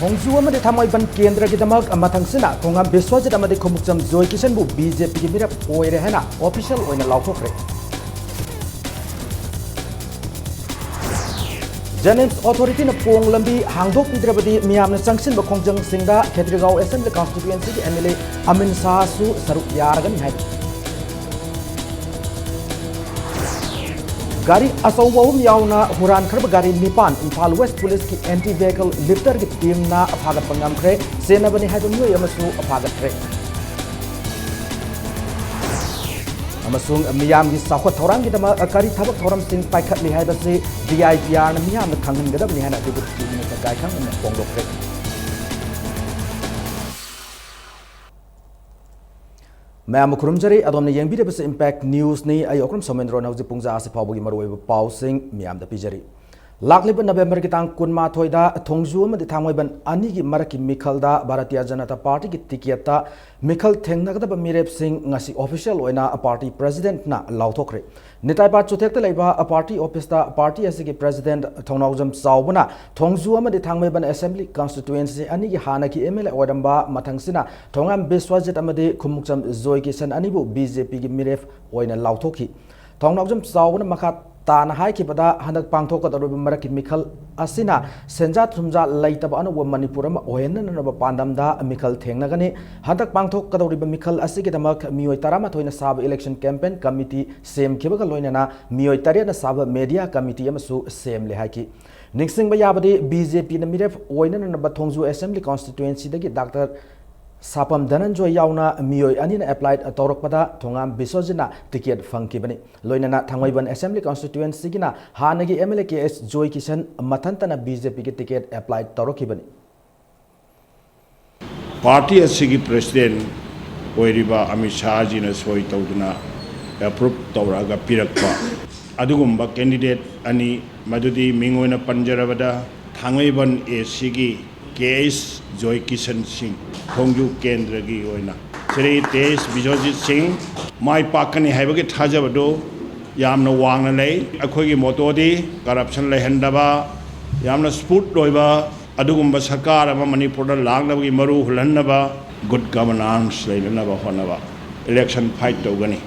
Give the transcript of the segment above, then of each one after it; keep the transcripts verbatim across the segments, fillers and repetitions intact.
ꯊꯣꯡꯖꯨ ꯑꯃꯗꯤ ꯊꯥꯡꯃꯩꯕꯟ ꯀꯦꯟꯗ꯭ꯔꯒꯤꯗꯃꯛ ꯃꯊꯪꯁꯤꯅ ꯊꯣꯉꯥꯝ ꯕꯤꯁ꯭ꯋꯖꯤꯠ ꯑꯃꯗꯤ ꯈꯨꯃꯨꯛꯆꯝ ꯖꯣꯏ ꯀꯤꯁꯟꯕꯨ B J ꯄꯤꯒꯤ ꯃꯤꯔꯦꯞ ꯑꯣꯏꯔꯦ ꯍꯥꯏꯅ ꯑꯣꯐꯤꯁꯤꯌꯦꯜ ꯑꯣꯏꯅ ꯂꯥꯎꯊꯣꯛꯈ꯭ꯔꯦ꯫ ꯖꯦꯅꯤꯝꯁ ꯑꯣꯊꯣꯔꯤꯇꯤꯅ ꯄꯣꯡ ꯂꯝꯕꯤ ꯍꯥꯡꯗꯣꯛꯄꯤꯗ꯭ꯔꯕꯗꯤ ꯃꯤꯌꯥꯝꯅ ꯆꯪꯁꯤꯟꯕ ꯈꯣꯡꯖꯪꯁꯤꯡꯗ ꯈꯦꯇ꯭ꯔꯤꯒꯥꯎ ꯑꯦꯁꯦꯝꯕ꯭ꯂꯤ ꯀꯟꯁꯇꯤꯇ꯭ꯋꯦꯟꯁꯤꯒꯤ ꯑꯦꯝ ꯑꯦꯜ ꯑꯦ ꯑꯃꯤꯟ ꯁꯥꯍꯁꯨ ꯁꯔꯨꯛ ꯌꯥꯔꯒꯅꯤ ꯍꯥꯏꯔꯤ꯫ ꯒꯥꯔꯤ ꯑꯆꯧꯕ ꯑꯍꯨꯝ ꯌꯥꯎꯅ ꯍꯨꯔꯥꯟꯈ꯭ꯔꯕ ꯒꯥꯔꯤ ꯅꯤꯄꯥꯟ ꯏꯝꯐꯥꯜ ꯋꯦꯁ ꯄꯨꯂꯤꯁꯀꯤ ꯑꯦꯟꯇꯤ ꯚꯦꯍꯤꯀꯜ ꯂꯤꯐꯇꯔꯒꯤ ꯇꯤꯝꯅ ꯐꯥꯒꯠꯄ ꯉꯝꯈ꯭ꯔꯦ꯫ ꯆꯦꯟꯅꯕꯅꯤ ꯍꯥꯏꯕ ꯃꯤꯑꯣꯏ ꯑꯃꯁꯨ ꯐꯥꯒꯠꯈ꯭ꯔꯦ꯫ ꯑꯃꯁꯨꯡ ꯃꯤꯌꯥꯝꯒꯤ ꯆꯥꯎꯈꯠ ꯊꯧꯔꯥꯡꯒꯤꯗꯃꯛ ꯀꯔꯤ ꯊꯕꯛ ꯊꯧꯔꯝꯁꯤꯡ ꯄꯥꯏꯈꯠꯂꯤ ꯍꯥꯏꯕꯁꯤ ꯗꯤ ꯑꯥꯏ ꯄꯤ ꯑꯥꯔꯅ ꯃꯤꯌꯥꯝꯅ ꯈꯪꯍꯟꯒꯗꯕꯅꯤ ꯍꯥꯏꯅ ꯗꯤꯄꯨꯇꯤ ꯆꯤꯐ ꯃꯤꯅꯤꯁꯇꯔ ꯒꯥꯏꯈꯥꯡꯕꯝꯅ ꯐꯣꯡꯗꯣꯛꯈ꯭ꯔꯦ꯫ ꯃꯌꯥꯝꯕꯨ ꯈꯨꯔꯨꯝꯖꯔꯤ꯫ ꯑꯗꯣꯝꯅ ꯌꯦꯡꯕꯤꯔꯤꯕꯁꯤ ꯏꯝꯄꯦꯛ ꯅ꯭ꯌꯨꯁꯅꯤ꯫ ꯑꯩ ꯑꯣꯀ꯭ꯔꯝ ꯁꯣꯃꯦꯟꯗ꯭ꯔꯣꯅ ꯍꯧꯖꯤꯛ ꯄꯨꯡ ꯖꯥ ꯑꯁꯤ ꯐꯥꯎꯕꯒꯤ ꯃꯔꯨꯑꯣꯏꯕ ꯄꯥꯎꯁꯤꯡ ꯃꯤꯌꯥꯝꯗ ꯄꯤꯖꯔꯤ꯫ ꯂꯥꯛꯂꯤꯕ ꯅꯕꯦꯝꯕꯔꯒꯤ ꯇꯥꯡ ꯀꯨꯟꯃꯥꯊꯣꯏꯗ ꯊꯣꯡꯖꯨ ꯑꯃꯗꯤ ꯊꯥꯡꯃꯩꯕꯟ ꯑꯅꯤꯒꯤ ꯃꯔꯛꯀꯤ ꯃꯤꯈꯜꯗ ꯚꯥꯔꯇꯤꯌ ꯖꯅꯇꯥ ꯄꯥꯔꯇꯤꯒꯤ ꯇꯤꯀꯦꯠꯇ ꯃꯤꯈꯜ ꯊꯦꯡꯅꯒꯗꯕ ꯃꯤꯔꯦꯞꯁꯤꯡ ꯉꯁꯤ ꯑꯣꯐꯤꯁꯤꯌꯦꯜ ꯑꯣꯏꯅ ꯄꯥꯔꯇꯤ ꯄ꯭ꯔꯦꯁꯤꯗꯦꯟꯠꯅ ꯂꯥꯎꯊꯣꯛꯈ꯭ꯔꯦ꯫ ꯅꯤꯇꯥꯏꯄꯥꯠ ꯆꯨꯊꯦꯛꯇ ꯂꯩꯕ ꯄꯥꯔꯇꯤ ꯑꯣꯐꯤꯁꯇ ꯄꯥꯔꯇꯤ ꯑꯁꯤꯒꯤ ꯄ꯭ꯔꯦꯁꯤꯗꯦꯟꯠ ꯊꯧꯅꯥꯎꯖꯝ ꯆꯥꯎꯕꯅ ꯊꯣꯡꯖꯨ ꯑꯃꯗꯤ ꯊꯥꯡꯃꯩꯕꯟ ꯑꯦꯁꯦꯝꯕ꯭ꯂꯤ ꯀꯟꯁꯇꯤꯇ꯭ꯋꯦꯟꯁꯤ ꯑꯅꯤꯒꯤ ꯍꯥꯟꯅꯒꯤ ꯑꯦꯝ ꯑꯦꯜ ꯑꯦ ꯑꯣꯏꯔꯝꯕ ꯃꯊꯪꯁꯤꯅ ꯊꯣꯉꯥꯝ ꯕꯤꯁ꯭ꯋꯖꯤꯠ ꯑꯃꯗꯤ ꯈꯨꯃꯨꯛꯆꯝ ꯖꯣꯏ ꯀꯤꯁꯟ ꯑꯅꯤꯕꯨ ꯕꯤ ꯖꯦ ꯄꯤꯒꯤ ꯃꯤꯔꯦꯞ ꯑꯣꯏꯅ ꯂꯥꯎꯊꯣꯛꯈꯤ꯫ ꯊꯧꯅꯥꯎꯖꯝ ꯆꯥꯎꯕꯅ ꯃꯈꯥ ꯇꯥꯅ ꯍꯥꯏꯈꯤꯕꯗ, ꯍꯟꯗꯛ ꯄꯥꯡꯊꯣꯛꯀꯗꯧꯔꯤꯕ ꯃꯔꯛꯀꯤ ꯃꯤꯈꯜ ꯑꯁꯤꯅ ꯁꯦꯟꯖꯥ ꯊꯨꯝꯖꯥ ꯂꯩꯇꯕ ꯑꯅꯧꯕ ꯃꯅꯤꯄꯨꯔ ꯑꯃ ꯑꯣꯏꯍꯟꯅꯅꯕ ꯄꯥꯟꯗꯝꯗ ꯃꯤꯈꯜ ꯊꯦꯡꯅꯒꯅꯤ꯫ ꯍꯟꯗꯛ ꯄꯥꯡꯊꯣꯛꯀꯗꯧꯔꯤꯕ ꯃꯤꯈꯜ ꯑꯁꯤꯒꯤꯗꯃꯛ ꯃꯤꯑꯣꯏ ꯇꯔꯥꯃꯥꯊꯣꯏꯅ ꯁꯥꯕ ꯏꯂꯦꯛꯁꯟ ꯀꯦꯝꯄꯦꯟ ꯀꯃꯤꯇꯤ ꯁꯦꯝꯈꯤꯕꯒ ꯂꯣꯏꯅꯅ ꯃꯤꯑꯣꯏ ꯇꯔꯦꯠꯅ ꯁꯥꯕ ꯃꯦꯗꯤꯌꯥ ꯀꯃꯤꯇꯤ ꯑꯃꯁꯨ ꯁꯦꯝꯂꯦ ꯍꯥꯏꯈꯤ꯫ ꯅꯤꯡꯁꯤꯡꯕ ꯌꯥꯕꯗꯤ, ꯕꯤ ꯖꯦ ꯄꯤꯅ ꯃꯤꯔꯦꯞ ꯑꯣꯏꯅꯅꯕ ꯊꯣꯡꯖꯨ ꯑꯦꯁꯦꯝꯕ꯭ꯂꯤ ꯀꯟꯁꯇꯤꯇ꯭ꯋꯦꯟꯁꯤꯗꯒꯤ ꯗꯥꯛꯇꯔ ꯁꯥꯄꯝ ꯙꯅꯟꯖꯣꯏ ꯌꯥꯎꯅ ꯃꯤꯑꯣꯏ ꯑꯅꯤꯅ ꯑꯦꯄ꯭ꯂꯥꯏ ꯇꯧꯔꯛꯄꯗ ꯊꯣꯉꯥꯝ ꯕꯤꯁ꯭ꯋꯖꯤꯠꯅ ꯇꯤꯀꯦꯠ ꯐꯪꯈꯤꯕꯅꯤ꯫ ꯂꯣꯏꯅꯅ ꯊꯥꯡꯃꯩꯕꯟ ꯑꯦꯁꯦꯝꯕ꯭ꯂꯤ ꯀꯟꯁꯇꯤꯇ꯭ꯋꯦꯟꯁꯤꯒꯤꯅ ꯍꯥꯟꯅꯒꯤ M L A K S Joy Kishan ꯃꯊꯟꯇꯅ ꯕꯤ ꯖꯦ ꯄꯤꯒꯤ ꯇꯤꯀꯦꯠ ꯑꯦꯄ꯭ꯂꯥꯏ ꯇꯧꯔꯛꯈꯤꯕꯅꯤ꯫ ꯄꯥꯔꯇꯤ ꯑꯁꯤꯒꯤ ꯄ꯭ꯔꯦꯁꯤꯗꯦꯟꯠ ꯑꯣꯏꯔꯤꯕ ꯑꯃꯤꯠ ꯁꯥꯍꯖꯤꯅ ꯁꯣꯏ ꯇꯧꯗꯨꯅ ꯑꯦꯄ꯭ꯔꯨꯞ ꯇꯧꯔꯛꯑꯒ ꯄꯤꯔꯛꯄ ꯑꯗꯨꯒꯨꯝꯕ ꯀꯦꯟꯗꯤꯗꯦꯠ ꯑꯅꯤ, ꯃꯗꯨꯗꯤ ꯃꯤꯡ ꯑꯣꯏꯅ ꯄꯟꯖꯔꯕꯗ ꯊꯥꯡꯃꯩꯕꯟ ꯑꯦ ꯁꯤꯒꯤ ꯀꯦ ꯑꯩꯆ ꯖꯣꯏ ꯀꯤꯁꯟ ꯁꯤꯡ, ꯊꯣꯡꯖꯨ ꯀꯦꯟꯗ꯭ꯔꯒꯤ ꯑꯣꯏꯅ ꯁ꯭ꯔꯤ ꯇꯦꯖ ꯕꯤꯁ꯭ꯋꯖꯤꯠ ꯁꯤꯡ, ꯃꯥꯏ ꯄꯥꯛꯀꯅꯤ ꯍꯥꯏꯕꯒꯤ ꯊꯥꯖꯕꯗꯨ ꯌꯥꯝꯅ ꯋꯥꯡꯅ ꯂꯩ꯫ ꯑꯩꯈꯣꯏꯒꯤ ꯃꯣꯇꯣꯗꯤ ꯀꯔꯞꯁꯟ ꯂꯩꯍꯟꯗꯕ, ꯌꯥꯝꯅ ꯁ꯭ꯃꯨꯠ ꯑꯣꯏꯕ ꯑꯗꯨꯒꯨꯝꯕ ꯁꯔꯀꯥꯔ ꯑꯃ ꯃꯅꯤꯄꯨꯔꯗ ꯂꯥꯛꯅꯕꯒꯤ ꯃꯔꯨ ꯍꯨꯜꯍꯟꯅꯕ, ꯒꯨꯗ ꯒꯕꯔꯅꯥꯟꯁ ꯂꯩꯅꯅꯕ ꯍꯣꯠꯅꯕ, ꯏꯂꯦꯛꯁꯟ ꯐꯥꯏꯠ ꯇꯧꯒꯅꯤ꯫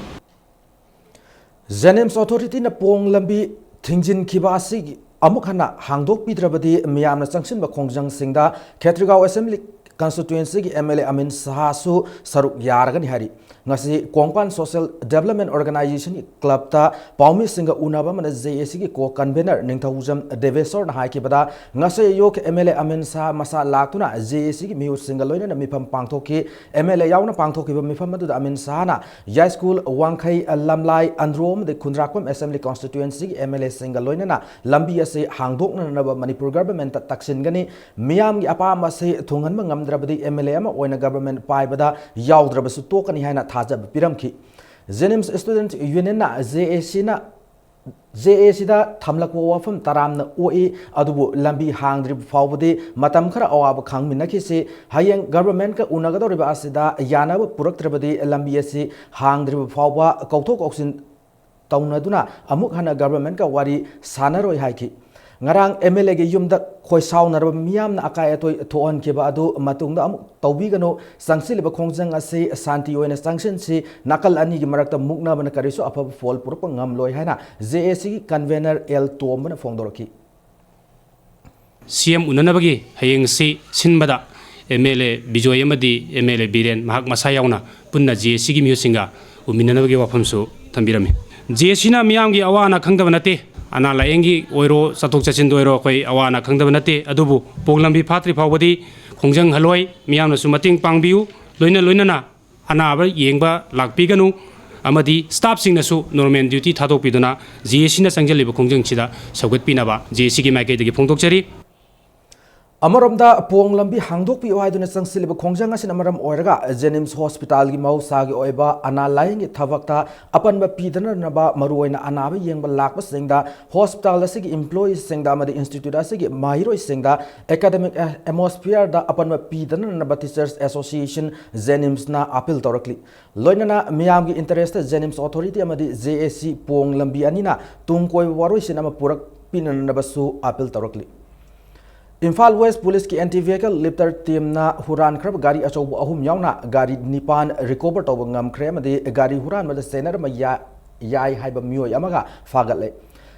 ꯖꯦꯅꯤꯝꯁ ꯑꯣꯊꯣꯔꯤꯇꯤꯅ ꯄꯣꯡ ꯂꯝꯕꯤ ꯊꯤꯡꯖꯤꯟꯈꯤꯕ ꯑꯁꯤꯒꯤ ꯑꯃꯨꯛ ꯍꯟꯅ ꯍꯥꯡꯗꯣꯛꯄꯤꯗ꯭ꯔꯕꯗꯤ ꯃꯤꯌꯥꯝꯅ ꯆꯪꯁꯤꯟꯕ ꯈꯣꯡꯖꯪꯁꯤꯡꯗ ꯈꯦꯇ꯭ꯔꯤꯒꯥꯎ ꯑꯦꯁꯦꯝꯕ꯭ꯂꯤ ꯀꯟꯁꯇꯤꯇ꯭ꯋꯦꯟꯁꯤꯒꯤ ꯑꯦꯝ ꯑꯦꯜ ꯑꯦ ꯑꯃꯤꯟ ꯁꯍꯥꯁꯨ ꯁꯔꯨꯛ ꯌꯥꯔꯒꯅꯤ ꯍꯥꯏꯔꯤ꯫ ꯉꯁꯤ ꯀꯣꯡꯄꯥꯟ ꯁꯣꯁꯤꯌꯦꯜ ꯗꯦꯕꯂꯞꯃꯦꯟ ꯑꯣꯔꯒꯅꯥꯏꯖꯦꯁꯟꯒꯤ ꯀ꯭ꯂꯕꯇ ꯄꯥꯎꯃꯤꯁꯤꯡꯒ ꯎꯅꯕ ꯑꯃꯅ ꯖꯦ ꯑꯦ ꯁꯤꯒꯤ ꯀꯣ ꯀꯟꯚꯦꯅꯔ ꯅꯤꯡꯊꯧꯖꯝ ꯗꯦꯕꯦꯁꯣꯔꯅ ꯍꯥꯏꯈꯤꯕꯗ, ꯉꯁꯤ ꯑꯌꯨꯛ ꯑꯦꯝ ꯑꯦꯜ ꯑꯦ ꯑꯃꯤꯟ ꯁꯍꯥ ꯃꯁꯥ ꯂꯥꯛꯇꯨꯅ ꯖꯦ ꯑꯦ ꯁꯤꯒꯤ ꯃꯤꯍꯨꯠꯁꯤꯡꯒ ꯂꯣꯏꯅꯅ ꯃꯤꯐꯝ ꯄꯥꯡꯊꯣꯛꯈꯤ꯫ ꯑꯦꯝ ꯑꯦꯜ ꯑꯦ ꯌꯥꯎꯅ ꯄꯥꯡꯊꯣꯛꯈꯤꯕ ꯃꯤꯐꯝ ꯑꯗꯨꯗ ꯑꯃꯤꯟ ꯁꯍꯥꯅ ꯌꯥꯏꯁ꯭ꯀꯨꯜ, ꯋꯥꯡꯈꯩ, ꯂꯝꯂꯥꯏ, ꯑꯟꯗ꯭ꯔꯣ ꯑꯃꯗꯤ ꯈꯨꯟꯗ꯭ꯔꯥꯛꯄꯝ ꯑꯦꯁꯦꯝꯕ꯭ꯂꯤ ꯀꯣꯟꯁꯇꯤꯇ꯭ꯋꯦꯟꯁꯤꯒꯤ ꯑꯦꯝ ꯑꯦꯜ ꯑꯦꯁꯤꯡꯒ ꯂꯣꯏꯅꯅ ꯂꯝꯕꯤ ꯑꯁꯤ ꯍꯥꯡꯗꯣꯛꯅꯅꯕ ꯃꯅꯤꯄꯨꯔ ꯒꯚꯔꯟꯃꯦꯟꯠꯇ ꯇꯛꯁꯤꯟꯒꯅꯤ꯫ ꯃꯤꯌꯥꯝꯒꯤ ꯑꯄꯥꯝꯕ ꯑꯁꯤ ꯊꯨꯡꯍꯟꯕ ꯉꯝꯗ꯭ꯔꯕꯗꯤ ꯑꯦꯝ ꯑꯦꯜ ꯑꯦ ꯑꯃ ꯑꯣꯏꯅ ꯒꯚꯔꯟꯃꯦꯟꯠ ꯄꯥꯏꯕꯗ ꯌꯥꯎꯗ꯭ꯔꯕꯁꯨ ꯇꯣꯛꯀꯅꯤ ꯍꯥꯏꯅ ꯊꯥꯖꯕ ꯄꯤꯔꯝꯈꯤ꯫ ꯖꯦꯅꯤꯝꯁ ꯁ꯭ꯇꯨꯗꯦꯟꯠ ꯌꯨꯅꯤꯌꯟꯅ ꯖꯦ ꯑꯦ ꯁꯤꯅ ꯖꯦ ꯑꯦ ꯁꯤꯗ ꯊꯝꯂꯛꯄ ꯋꯥꯐꯝ ꯇꯔꯥꯝꯅ ꯑꯣꯛꯏ, ꯑꯗꯨꯕꯨ ꯂꯝꯕꯤ ꯍꯥꯡꯗ꯭ꯔꯤꯕ ꯐꯥꯎꯕꯗꯤ ꯃꯇꯝ ꯈꯔ ꯑꯋꯥꯕ ꯈꯥꯡꯃꯤꯟꯅꯈꯤꯁꯤ꯫ ꯍꯌꯦꯡ ꯒꯚꯔꯟꯃꯦꯟꯠꯀ ꯎꯅꯒꯗꯧꯔꯤꯕ ꯑꯁꯤꯗ ꯌꯥꯅꯕ ꯄꯨꯔꯛꯇ꯭ꯔꯕꯗꯤ ꯂꯝꯕꯤ ꯑꯁꯤ ꯍꯥꯡꯗ꯭ꯔꯤꯕ ꯐꯥꯎꯕ ꯀꯧꯊꯣꯛ ꯀꯧꯁꯤꯟ ꯇꯧꯅꯗꯨꯅ ꯑꯃꯨꯛ ꯍꯟꯅ ꯒꯚꯔꯟꯃꯦꯟꯠꯀ ꯋꯥꯔꯤ ꯁꯥꯟꯅꯔꯣꯏ ꯍꯥꯏꯈꯤ꯫ ꯉꯔꯥꯡ ꯑꯦꯝ ꯑꯦꯜ ꯑꯦꯒꯤ ꯌꯨꯝꯗ ꯈꯣꯏꯁꯥꯎꯅꯔꯕ ꯃꯤꯌꯥꯝꯅ ꯑꯀꯥꯏ ꯑꯇꯣꯏ ꯊꯣꯛꯍꯟꯈꯤꯕ ꯑꯗꯨ ꯃꯇꯨꯡꯗ ꯑꯃꯨꯛ ꯇꯧꯕꯤꯒꯅꯨ꯫ ꯆꯪꯁꯤꯜꯂꯤꯕ ꯈꯣꯡꯖꯪ ꯑꯁꯤ ꯁꯥꯟꯇꯤ ꯑꯣꯏꯅ ꯆꯪꯁꯤꯟꯁꯤ, ꯅꯥꯀꯜ ꯑꯅꯤꯒꯤ ꯃꯔꯛꯇ ꯃꯨꯛꯅꯕꯅ ꯀꯔꯤꯁꯨ ꯑꯐꯕ ꯐꯣꯜ ꯄꯨꯔꯛꯄ ꯉꯝꯂꯣꯏ ꯍꯥꯏꯅ ꯖꯦ ꯑꯦ ꯁꯤꯒꯤ ꯀꯟꯚꯦꯅꯔ ꯑꯦꯜ ꯇꯣꯝꯕꯅ ꯐꯣꯡꯗꯣꯔꯛꯈꯤ꯫ ꯁꯤ ꯑꯦꯝ ꯎꯅꯅꯕꯒꯤ ꯍꯌꯦꯡꯁꯤ ꯁꯤꯟꯕꯗ ꯑꯦꯝ ꯑꯦꯜ ꯑꯦ ꯕꯤꯖꯣꯏ ꯑꯃꯗꯤ ꯑꯦꯝ ꯑꯦꯜ ꯑꯦ ꯕꯤꯔꯦꯟ ꯃꯍꯥꯛ ꯃꯁꯥ ꯌꯥꯎꯅ ꯄꯨꯟꯅ ꯖꯦ ꯑꯦ ꯁꯤꯒꯤ ꯃꯤꯍꯨꯠꯁꯤꯡꯒ ꯎꯃꯤꯟꯅꯅꯕꯒꯤ ꯋꯥꯐꯝꯁꯨ ꯊꯝꯕꯤꯔꯝꯃꯤ꯫ ꯖꯦ ꯑꯦ ꯁꯤꯅ ꯃꯤꯌꯥꯝꯒꯤ ꯑꯋꯥ ꯑꯅꯥ ꯈꯪꯗꯕ ꯅꯠꯇꯦ, ꯑꯅꯥ ꯂꯥꯏꯌꯦꯡꯒꯤ ꯑꯣꯏꯔꯣ, ꯆꯠꯊꯣꯛ ꯆꯠꯁꯤꯟꯗ ꯑꯣꯏꯔꯣ, ꯑꯩꯈꯣꯏ ꯑꯋꯥ ꯑꯅꯥ ꯈꯪꯗꯕ ꯅꯠꯇꯦ꯫ ꯑꯗꯨꯕꯨ ꯄꯣꯡ ꯂꯝꯕꯤ ꯐꯥꯠꯇ꯭ꯔꯤ ꯐꯥꯎꯕꯗꯤ ꯈꯣꯡꯖꯪ ꯍꯜꯂꯣꯏ꯫ ꯃꯤꯌꯥꯝꯅꯁꯨ ꯃꯇꯦꯡ ꯄꯥꯡꯕꯤꯌꯨ꯫ ꯂꯣꯏꯅ ꯂꯣꯏꯅꯅ ꯑꯅꯥꯕ ꯌꯦꯡꯕ ꯂꯥꯛꯄꯤꯒꯅꯨ ꯑꯃꯗꯤ ꯁ꯭ꯇꯥꯐꯁꯤꯡꯅꯁꯨ ꯅꯣꯔꯃꯦꯜ ꯗ꯭ꯌꯨꯇꯤ ꯊꯥꯗꯣꯛꯄꯤꯗꯨꯅ ꯖꯦ ꯑꯦ ꯁꯤꯅ ꯆꯪꯁꯤꯜꯂꯤꯕ ꯈꯣꯡꯖꯪꯁꯤꯗ ꯁꯧꯒꯠꯄꯤꯅꯕ ꯖꯦ ꯑꯦ ꯁꯤꯒꯤ ꯃꯥꯏꯀꯩꯗꯒꯤ ꯐꯣꯡꯗꯣꯛꯆꯔꯤ꯫ ꯑꯃꯔꯣꯝꯗ ꯄꯣꯡ ꯂꯝꯕꯤ ꯍꯥꯡꯗꯣꯛꯄꯤꯌꯨ ꯍꯥꯏꯗꯨꯅ ꯆꯪꯁꯤꯜꯂꯤꯕ ꯈꯣꯡꯖꯪ ꯑꯁꯤꯅ ꯃꯔꯝ ꯑꯣꯏꯔꯒ ꯖꯦꯅꯤꯝꯁ ꯍꯣꯁꯄꯤꯇꯥꯜꯒꯤ ꯃꯍꯧꯁꯥꯒꯤ ꯑꯣꯏꯕ ꯑꯅꯥ ꯂꯥꯏꯌꯦꯡꯒꯤ ꯊꯕꯛꯇ ꯑꯄꯟꯕ ꯄꯤꯗꯅꯅꯕ, ꯃꯔꯨꯑꯣꯏꯅ ꯑꯅꯥꯕ ꯌꯦꯡꯕ ꯂꯥꯛꯄꯁꯤꯡꯗ, ꯍꯣꯁꯄꯤꯇꯥꯜ ꯑꯁꯤꯒꯤ ꯏꯝꯄ꯭ꯂꯣꯌꯤꯁꯤꯡꯗ ꯑꯃꯗꯤ ꯏꯟꯁꯇꯤꯇ꯭ꯌꯨꯠ ꯑꯁꯤꯒꯤ ꯃꯍꯩꯔꯣꯏꯁꯤꯡꯗ ꯑꯦꯀꯥꯗꯃꯤꯛ ꯑꯦꯠꯃꯣꯁꯐꯤꯌꯔꯗ ꯑꯄꯟꯕ ꯄꯤꯗꯅꯅꯕ ꯇꯤꯆꯔꯁ ꯑꯦꯁꯣꯁꯤꯌꯦꯁꯟ ꯖꯦꯅꯤꯝꯁꯅ ꯑꯥꯄꯤꯜ ꯇꯧꯔꯛꯂꯤ꯫ ꯂꯣꯏꯅꯅ ꯃꯤꯌꯥꯝꯒꯤ ꯏꯟꯇꯔꯦꯁꯇ ꯖꯦꯅꯤꯝꯁ ꯑꯣꯊꯣꯔꯤꯇꯤ ꯑꯃꯗꯤ ꯖꯦ ꯑꯦ ꯁꯤ ꯄꯣꯡ ꯂꯝꯕꯤ ꯑꯅꯤꯅ ꯇꯨꯡ ꯀꯣꯏꯕ ꯋꯥꯔꯣꯏꯁꯤꯟ ꯑꯃ ꯄꯨꯔꯛꯄꯤꯅꯅꯕꯁꯨ ꯑꯥꯄꯤꯜ ꯇꯧꯔꯛꯂꯤ꯫ ꯏꯝꯐꯥꯜ ꯋꯦꯁ ꯄꯨꯂꯤꯁꯀꯤ ꯑꯦꯟꯇꯤ ꯚꯦꯍꯤꯀꯜ ꯂꯤꯐꯇꯔ ꯇꯤꯝꯅ ꯍꯨꯔꯥꯟꯈ꯭ꯔꯕ ꯒꯥꯔꯤ ꯑꯆꯧꯕ ꯑꯍꯨꯝ ꯌꯥꯎꯅ ꯒꯥꯔꯤ ꯅꯤꯄꯥꯟ ꯔꯤꯀꯣꯚꯔ ꯇꯧꯕ ꯉꯝꯈ꯭ꯔꯦ ꯑꯃꯗꯤ ꯒꯥꯔꯤ ꯍꯨꯔꯥꯟꯕꯗ ꯆꯦꯟꯅꯔꯝꯕ ꯌꯥ-, ꯌꯥꯏ ꯍꯥꯏꯕ ꯃꯤꯑꯣꯏ ꯑꯃꯒ ꯐꯥꯒꯠꯂꯦ꯫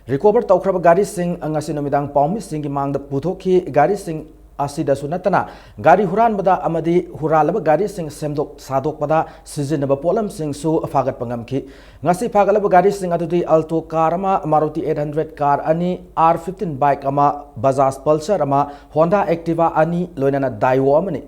ꯔꯤꯀꯣꯚꯔ ꯇꯧꯈ꯭ꯔꯕ ꯒꯥꯔꯤꯁꯤꯡ ꯉꯁꯤ ꯅꯨꯃꯤꯗꯥꯡ ꯄꯥꯎꯃꯤꯁꯤꯡꯒꯤ ꯃꯥꯡꯗ ꯄꯨꯊꯣꯛꯈꯤ꯫ ꯒꯥꯔꯤꯁꯤꯡ ꯑꯁꯤꯗꯁꯨ ꯅꯠꯇꯅ ꯒꯥꯔꯤ ꯍꯨꯔꯥꯟꯕꯗ ꯑꯃꯗꯤ ꯍꯨꯔꯥꯜꯂꯕ ꯒꯥꯔꯤꯁꯤꯡ ꯁꯦꯝꯗꯣꯛ ꯁꯥꯗꯣꯛꯄꯗ ꯁꯤꯖꯤꯟꯅꯕ ꯄꯣꯠꯂꯝꯁꯤꯡꯁꯨ ꯐꯥꯒꯠꯄ ꯉꯝꯈꯤ꯫ ꯉꯁꯤ ꯐꯥꯒꯠꯂꯕ ꯒꯥꯔꯤꯁꯤꯡ ꯑꯗꯨꯗꯤ Alto car ꯑꯃ, Maruti eight hundred car ꯑꯅꯤ, R fifteen bike ꯑꯃ, Bajaj Pulsar ꯑꯃ, Honda Activa ꯑꯅꯤ, ꯂꯣꯏꯅꯅ Daewoo ꯑꯃꯅꯤ꯫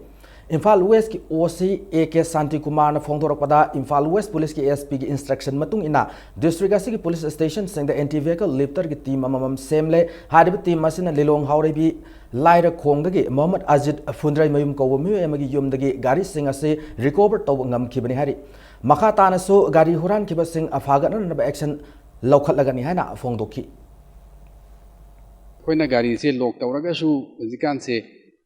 ꯏꯝꯐꯥꯜ ꯋꯦꯁꯀꯤ ꯑꯣ ꯁꯤ ꯑꯦ ꯀꯦ ꯁꯥꯟꯇꯤꯀꯨꯃꯥꯔꯅ ꯐꯣꯡꯗꯣꯔꯛꯄꯗ, ꯏꯝꯐꯥꯜ ꯋꯦꯁ ꯄꯨꯂꯤꯁꯀꯤ ꯑꯦꯁ ꯄꯤꯒꯤ instruction ꯃꯇꯨꯡ ꯏꯟꯅ district ꯑꯁꯤꯒꯤ ꯄꯨꯂꯤꯁ ꯁ꯭ꯇꯦꯁꯟꯁꯤꯡꯗ ꯑꯦꯟꯇꯤ ꯚꯦꯍꯤꯀꯜ ꯂꯤꯐꯇꯔꯒꯤ ꯇꯤꯝ ꯑꯃꯃꯝ ꯁꯦꯝꯂꯦ꯫ ꯍꯥꯏꯔꯤꯕ ꯇꯤꯝ ꯑꯁꯤꯅ ꯂꯤꯂꯣꯡ ꯍꯥꯎꯔꯩꯕꯤ ꯂꯥꯏꯔꯈꯣꯡꯗꯒꯤ ꯃꯣꯍꯃꯗ ꯑꯖꯤꯠ ꯐꯨꯟꯗ꯭ꯔꯩꯃꯌꯨꯝ ꯀꯧꯕ ꯃꯤꯑꯣꯏ ꯑꯃꯒꯤ ꯌꯨꯝꯗꯒꯤ ꯒꯥꯔꯤꯁꯤꯡ ꯑꯁꯤ ꯔꯤꯀꯣꯚꯔ ꯇꯧꯕ ꯉꯝꯈꯤꯕꯅꯤ ꯍꯥꯏꯔꯤ꯫ ꯃꯈꯥ ꯇꯥꯅꯁꯨ ꯒꯥꯔꯤ ꯍꯨꯔꯥꯟꯈꯤꯕꯁꯤꯡ ꯐꯥꯒꯠꯅꯅꯕ action ꯂꯧꯈꯠꯂꯒꯅꯤ ꯍꯥꯏꯅ ꯐꯣꯡꯗꯣꯛꯈꯤ꯫ ꯑꯩꯈꯣꯏꯅ ꯒꯥꯔꯤꯁꯦ ꯂꯣꯛ ꯇꯧꯔꯒꯁꯨ ꯍꯧꯖꯤꯛꯀꯥꯟꯁꯦ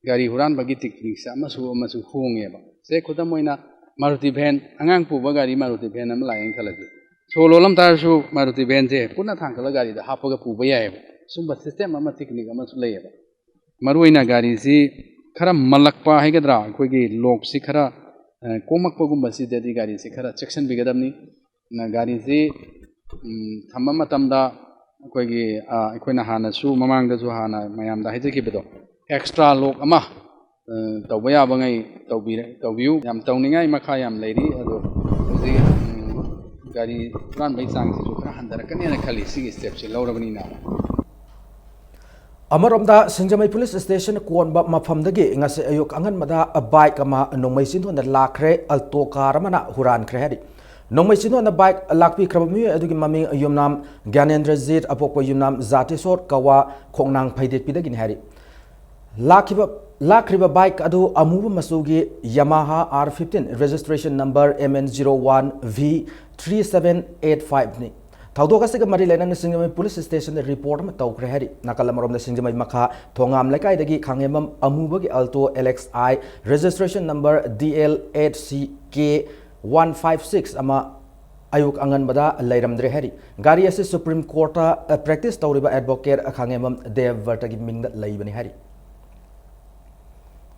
ꯒꯥꯔꯤ ꯍꯨꯔꯥꯟꯕꯒꯤ ꯇꯦꯛꯅꯤꯛꯁꯦ ꯑꯃꯁꯨ ꯑꯃꯁꯨ ꯍꯣꯡꯉꯦꯕ꯫ ꯁꯦ ꯈꯨꯗꯝ ꯑꯣꯏꯅ ꯃꯥꯔꯨꯇꯤ ꯚꯦꯟ, ꯑꯉꯥꯡ ꯄꯨꯕ ꯒꯥꯔꯤ ꯃꯥꯔꯨꯇꯤ ꯚꯦꯟ ꯑꯃ ꯂꯥꯛꯑꯦꯅ ꯈꯜꯂꯁꯤ꯫ ꯁꯣ ꯂꯣꯜꯂꯝ ꯇꯥꯔꯁꯨ ꯃꯥꯔꯨꯇꯤ ꯚꯦꯟꯁꯦ ꯄꯨꯟꯅ ꯊꯥꯡꯒꯠꯂ ꯒꯥꯔꯤꯗ ꯍꯥꯞꯄꯒ ꯄꯨꯕ ꯌꯥꯏꯑꯕ꯫ ꯁꯨꯝꯕ ꯁꯤꯁꯇꯦꯝ ꯑꯃ, ꯇꯦꯛꯅꯤꯛ ꯑꯃꯁꯨ ꯂꯩꯌꯦꯕ꯫ ꯃꯔꯨꯑꯣꯏꯅ ꯒꯥꯔꯤꯁꯤ ꯈꯔ ꯃꯜꯂꯛꯄ ꯍꯥꯏꯒꯗ꯭ꯔꯥ, ꯑꯩꯈꯣꯏꯒꯤ ꯂꯣꯛꯁꯤ ꯈꯔ, ꯑ, ꯀꯣꯝꯃꯛꯄꯒꯨꯝꯕꯁꯤꯗꯗꯤ ꯒꯥꯔꯤꯁꯤ ꯈꯔ ꯆꯦꯛꯁꯤꯟꯕꯤꯒꯗꯕꯅꯤ꯫ ꯅ ꯒꯥꯔꯤꯁꯤ, ꯎꯝ, ꯊꯝꯕ ꯃꯇꯝꯗ ꯑꯩꯈꯣꯏꯒꯤ, ꯑ, ꯑꯩꯈꯣꯏꯅ ꯍꯥꯟꯅꯁꯨ, ꯃꯃꯥꯡꯗꯁꯨ ꯍꯥꯟꯅ ꯃꯌꯥꯝꯗ ꯍꯥꯏꯖꯈꯤꯕꯗꯣ, ꯑꯦꯛꯁꯇ꯭ꯔꯥ ꯂꯣꯛ ꯑꯃ, ꯑ, ꯇꯧꯕ ꯌꯥꯕꯉꯩ ꯇꯧꯕꯤꯔ-, ꯇꯧꯕꯤꯌꯨ꯫ ꯌꯥꯝ ꯇꯧꯅꯤꯡꯉꯥꯏ ꯃꯈꯥ ꯌꯥꯝ ꯂꯩꯔꯤ, ꯑꯗꯣ ꯍꯧꯖꯤꯛ, ꯎꯝ, ꯒꯥꯔꯤ ꯍꯨꯔꯥꯟꯕꯒꯤ ꯆꯥꯡꯁꯤꯁꯨ ꯈꯔ ꯍꯟꯊꯔꯛꯀꯅꯦꯅ ꯈꯜꯂꯤ, ꯁꯤꯒꯤ ꯁ꯭ꯇꯦꯞꯁꯤ ꯂꯧꯔꯕꯅꯤꯅ꯫ ꯑꯃꯔꯣꯝꯗ, ꯁꯤꯡꯖꯃꯩ ꯄꯨꯂꯤꯁ ꯁ꯭ꯇꯦꯁꯟ ꯀꯣꯟꯕ ꯃꯐꯝꯗꯒꯤ ꯉꯁꯤ ꯑꯌꯨꯛ ꯑꯉꯟꯕꯗ ꯕꯥꯏꯛ ꯑꯃ ꯅꯣꯡꯃꯩ ꯆꯤꯟꯗꯣꯟꯗ ꯂꯥꯛꯈ꯭ꯔꯦ꯫ ꯑꯜꯇꯣ ꯀꯥꯔ ꯑꯃꯅ ꯍꯨꯔꯥꯟꯈ꯭ꯔꯦ ꯍꯥꯏꯔꯤ꯫ ꯅꯣꯡꯃꯩ ꯆꯤꯟꯗꯣꯟꯗ ꯕꯥꯏꯛ ꯂꯥꯛꯄꯤꯈ꯭ꯔꯕ ꯃꯤꯑꯣꯏ ꯑꯗꯨꯒꯤ ꯃꯃꯤꯡ ꯌꯨꯝꯅꯥꯝ ꯒ꯭ꯌꯥꯅꯦꯟꯗ꯭ꯔꯖꯤꯠ, ꯑꯄꯣꯛꯄ ꯌꯨꯝꯅꯥꯝ ꯖꯥꯇꯦꯁꯣꯔ ꯀꯋꯥ, ꯈꯣꯡꯅꯥꯡ ꯐꯩꯗꯦꯠꯄꯤꯗꯒꯤꯅꯤ ꯍꯥꯏꯔꯤ꯫ ꯂꯥꯛꯈꯤꯕ, ꯂꯥꯛꯈ꯭ꯔꯤꯕ ꯕꯥꯏꯛ ꯑꯗꯨ ꯑꯃꯨꯕ ꯃꯆꯨꯒꯤ Yamaha R fifteen, registration number M N zero one V three seven eight five ꯅꯤ꯫ ꯊꯧꯗꯣꯛ ꯑꯁꯤꯒ ꯃꯔꯤ ꯂꯩꯅꯅ ꯁꯤꯡꯖꯃꯩ ꯄꯨꯂꯤꯁ ꯁ꯭ꯇꯦꯁꯟꯗ ꯔꯤꯄꯣꯔꯠ ꯑꯃ ꯇꯧꯈ꯭ꯔꯦ ꯍꯥꯏꯔꯤ꯫ ꯅꯥꯀꯜ ꯑꯃꯔꯣꯝꯗ, ꯁꯤꯡꯖꯃꯩ ꯃꯈꯥ ꯊꯣꯉꯥꯝ ꯂꯩꯀꯥꯏꯗꯒꯤ ꯈꯥꯡꯉꯦꯝꯕꯝ ꯑꯃꯨꯕꯒꯤ Alto L X I, registration number D L eight C K one five six ꯑꯃ ꯑꯌꯨꯛ ꯑꯉꯟꯕꯗ ꯂꯩꯔꯝꯗ꯭ꯔꯦ ꯍꯥꯏꯔꯤ꯫ ꯒꯥꯔꯤ ꯑꯁꯤ ꯁꯨꯄ꯭ꯔꯤꯝ ꯀꯣꯔꯠꯇ, ꯑ, practice ꯇꯧꯔꯤꯕ advocate ꯈꯥꯡꯉꯦꯝꯕꯝ ꯗꯦꯕ ꯚꯔꯇꯒꯤ ꯃꯤꯡꯗ ꯂꯩꯕꯅꯤ ꯍꯥꯏꯔꯤ꯫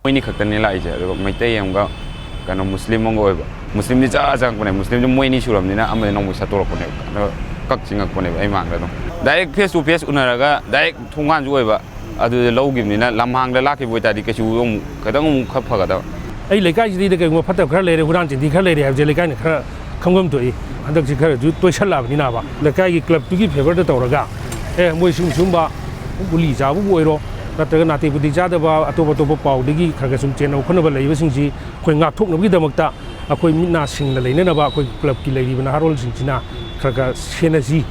ꯃꯣꯏꯅꯤ ꯈꯛꯇꯅꯤ ꯂꯥꯛꯏꯁꯦ, ꯑꯗꯨꯒ ꯃꯩꯇꯩ ꯑꯃꯒ ꯀꯩꯅꯣ ꯃꯨꯁꯂꯤꯝ ꯑꯃꯒ ꯑꯣꯏꯕ꯫ ꯃꯨꯁꯂꯤꯝꯗꯤ ꯆꯥ ꯆꯪꯉꯛꯄꯅꯦ, ꯃꯨꯁꯂꯤꯝꯁꯦ ꯃꯣꯏ ꯑꯅꯤ ꯁꯨꯔꯕꯅꯤꯅ ꯑꯃꯗꯤ ꯅꯣꯡꯃꯩ ꯁꯠꯇꯣꯔꯛꯄꯅꯦꯕ, ꯑꯗꯨꯒ ꯀꯛ ꯆꯤꯡꯉꯛꯄꯅꯦꯕ ꯑꯩ ꯃꯥꯡꯗ ꯑꯗꯨꯝ꯫ ꯗꯥꯏꯔꯦꯛ ꯐꯦꯁ ꯇꯨ ꯐꯦꯁ ꯎꯅꯔꯒ ꯗꯥꯏꯔꯦꯛ ꯊꯣꯡꯒꯥꯟꯁꯨ ꯑꯣꯏꯕ, ꯑꯗꯨꯗ ꯂꯧꯈꯤꯕꯅꯤꯅ ꯂꯝꯍꯥꯡꯗ ꯂꯥꯛꯈꯤꯕ ꯑꯣꯏꯇꯥꯔꯗꯤ ꯀꯩꯁꯨ ꯑꯃꯨꯛ ꯈꯤꯇꯪ ꯑꯃꯨꯛ ꯈꯔ ꯐꯒꯗꯕ꯫ ꯑꯩ ꯂꯩꯀꯥꯏꯁꯤꯗꯩꯗ ꯀꯩꯒꯨꯝꯕ ꯐꯠꯇꯕ ꯈꯔ ꯂꯩꯔꯦ, ꯍꯨꯔꯥꯟ ꯆꯤꯟꯊꯤ ꯈꯔ ꯂꯩꯔꯦ ꯍꯥꯏꯕꯁꯦ ꯂꯩꯀꯥꯏꯅ ꯈꯔ ꯈꯪꯐꯝ ꯊꯣꯛꯏ꯫ ꯍꯟꯗꯛꯁꯤ ꯈꯔꯁꯨ ꯇꯣꯏꯁꯜꯂꯛꯑꯕꯅꯤꯅꯕ, ꯂꯩꯀꯥꯏꯒꯤ ꯀ꯭ꯂꯕꯇꯨꯒꯤ ꯐꯦꯚꯔꯗ ꯇꯧꯔꯒ, ꯑꯦ, ꯃꯣꯏ ꯁꯨꯝ ꯁꯨꯝꯕ ꯒꯨꯂꯤ ꯆꯥꯕꯕꯨ ꯑꯣꯏꯔꯣ, ꯅꯠꯇ꯭ꯔꯒ ꯅꯥꯇꯩ ꯄꯨꯇꯤ ꯆꯥꯗꯕ ꯑꯇꯣꯞ ꯑꯇꯣꯞꯄ ꯄꯥꯎꯗꯒꯤ ꯈꯔ ꯈꯔ ꯁꯨꯝ ꯆꯦꯟꯅꯕ ꯈꯣꯠꯅꯕ ꯂꯩꯕꯁꯤꯡꯁꯤ ꯑꯩꯈꯣꯏ ꯉꯥꯛꯊꯣꯛꯅꯕꯒꯤꯗꯃꯛꯇ ꯑꯩꯈꯣꯏ ꯃꯤꯠ ꯅꯥ ꯁꯤꯡꯅ ꯂꯩꯅꯅꯕ ꯑꯩꯈꯣꯏ ꯀ꯭ꯂꯕꯀꯤ ꯂꯩꯔꯤꯕ ꯅꯍꯥꯔꯣꯜꯁꯤꯡꯁꯤꯅ ꯈꯔ ꯈꯔ ꯁꯦꯟꯅꯁꯤ꯫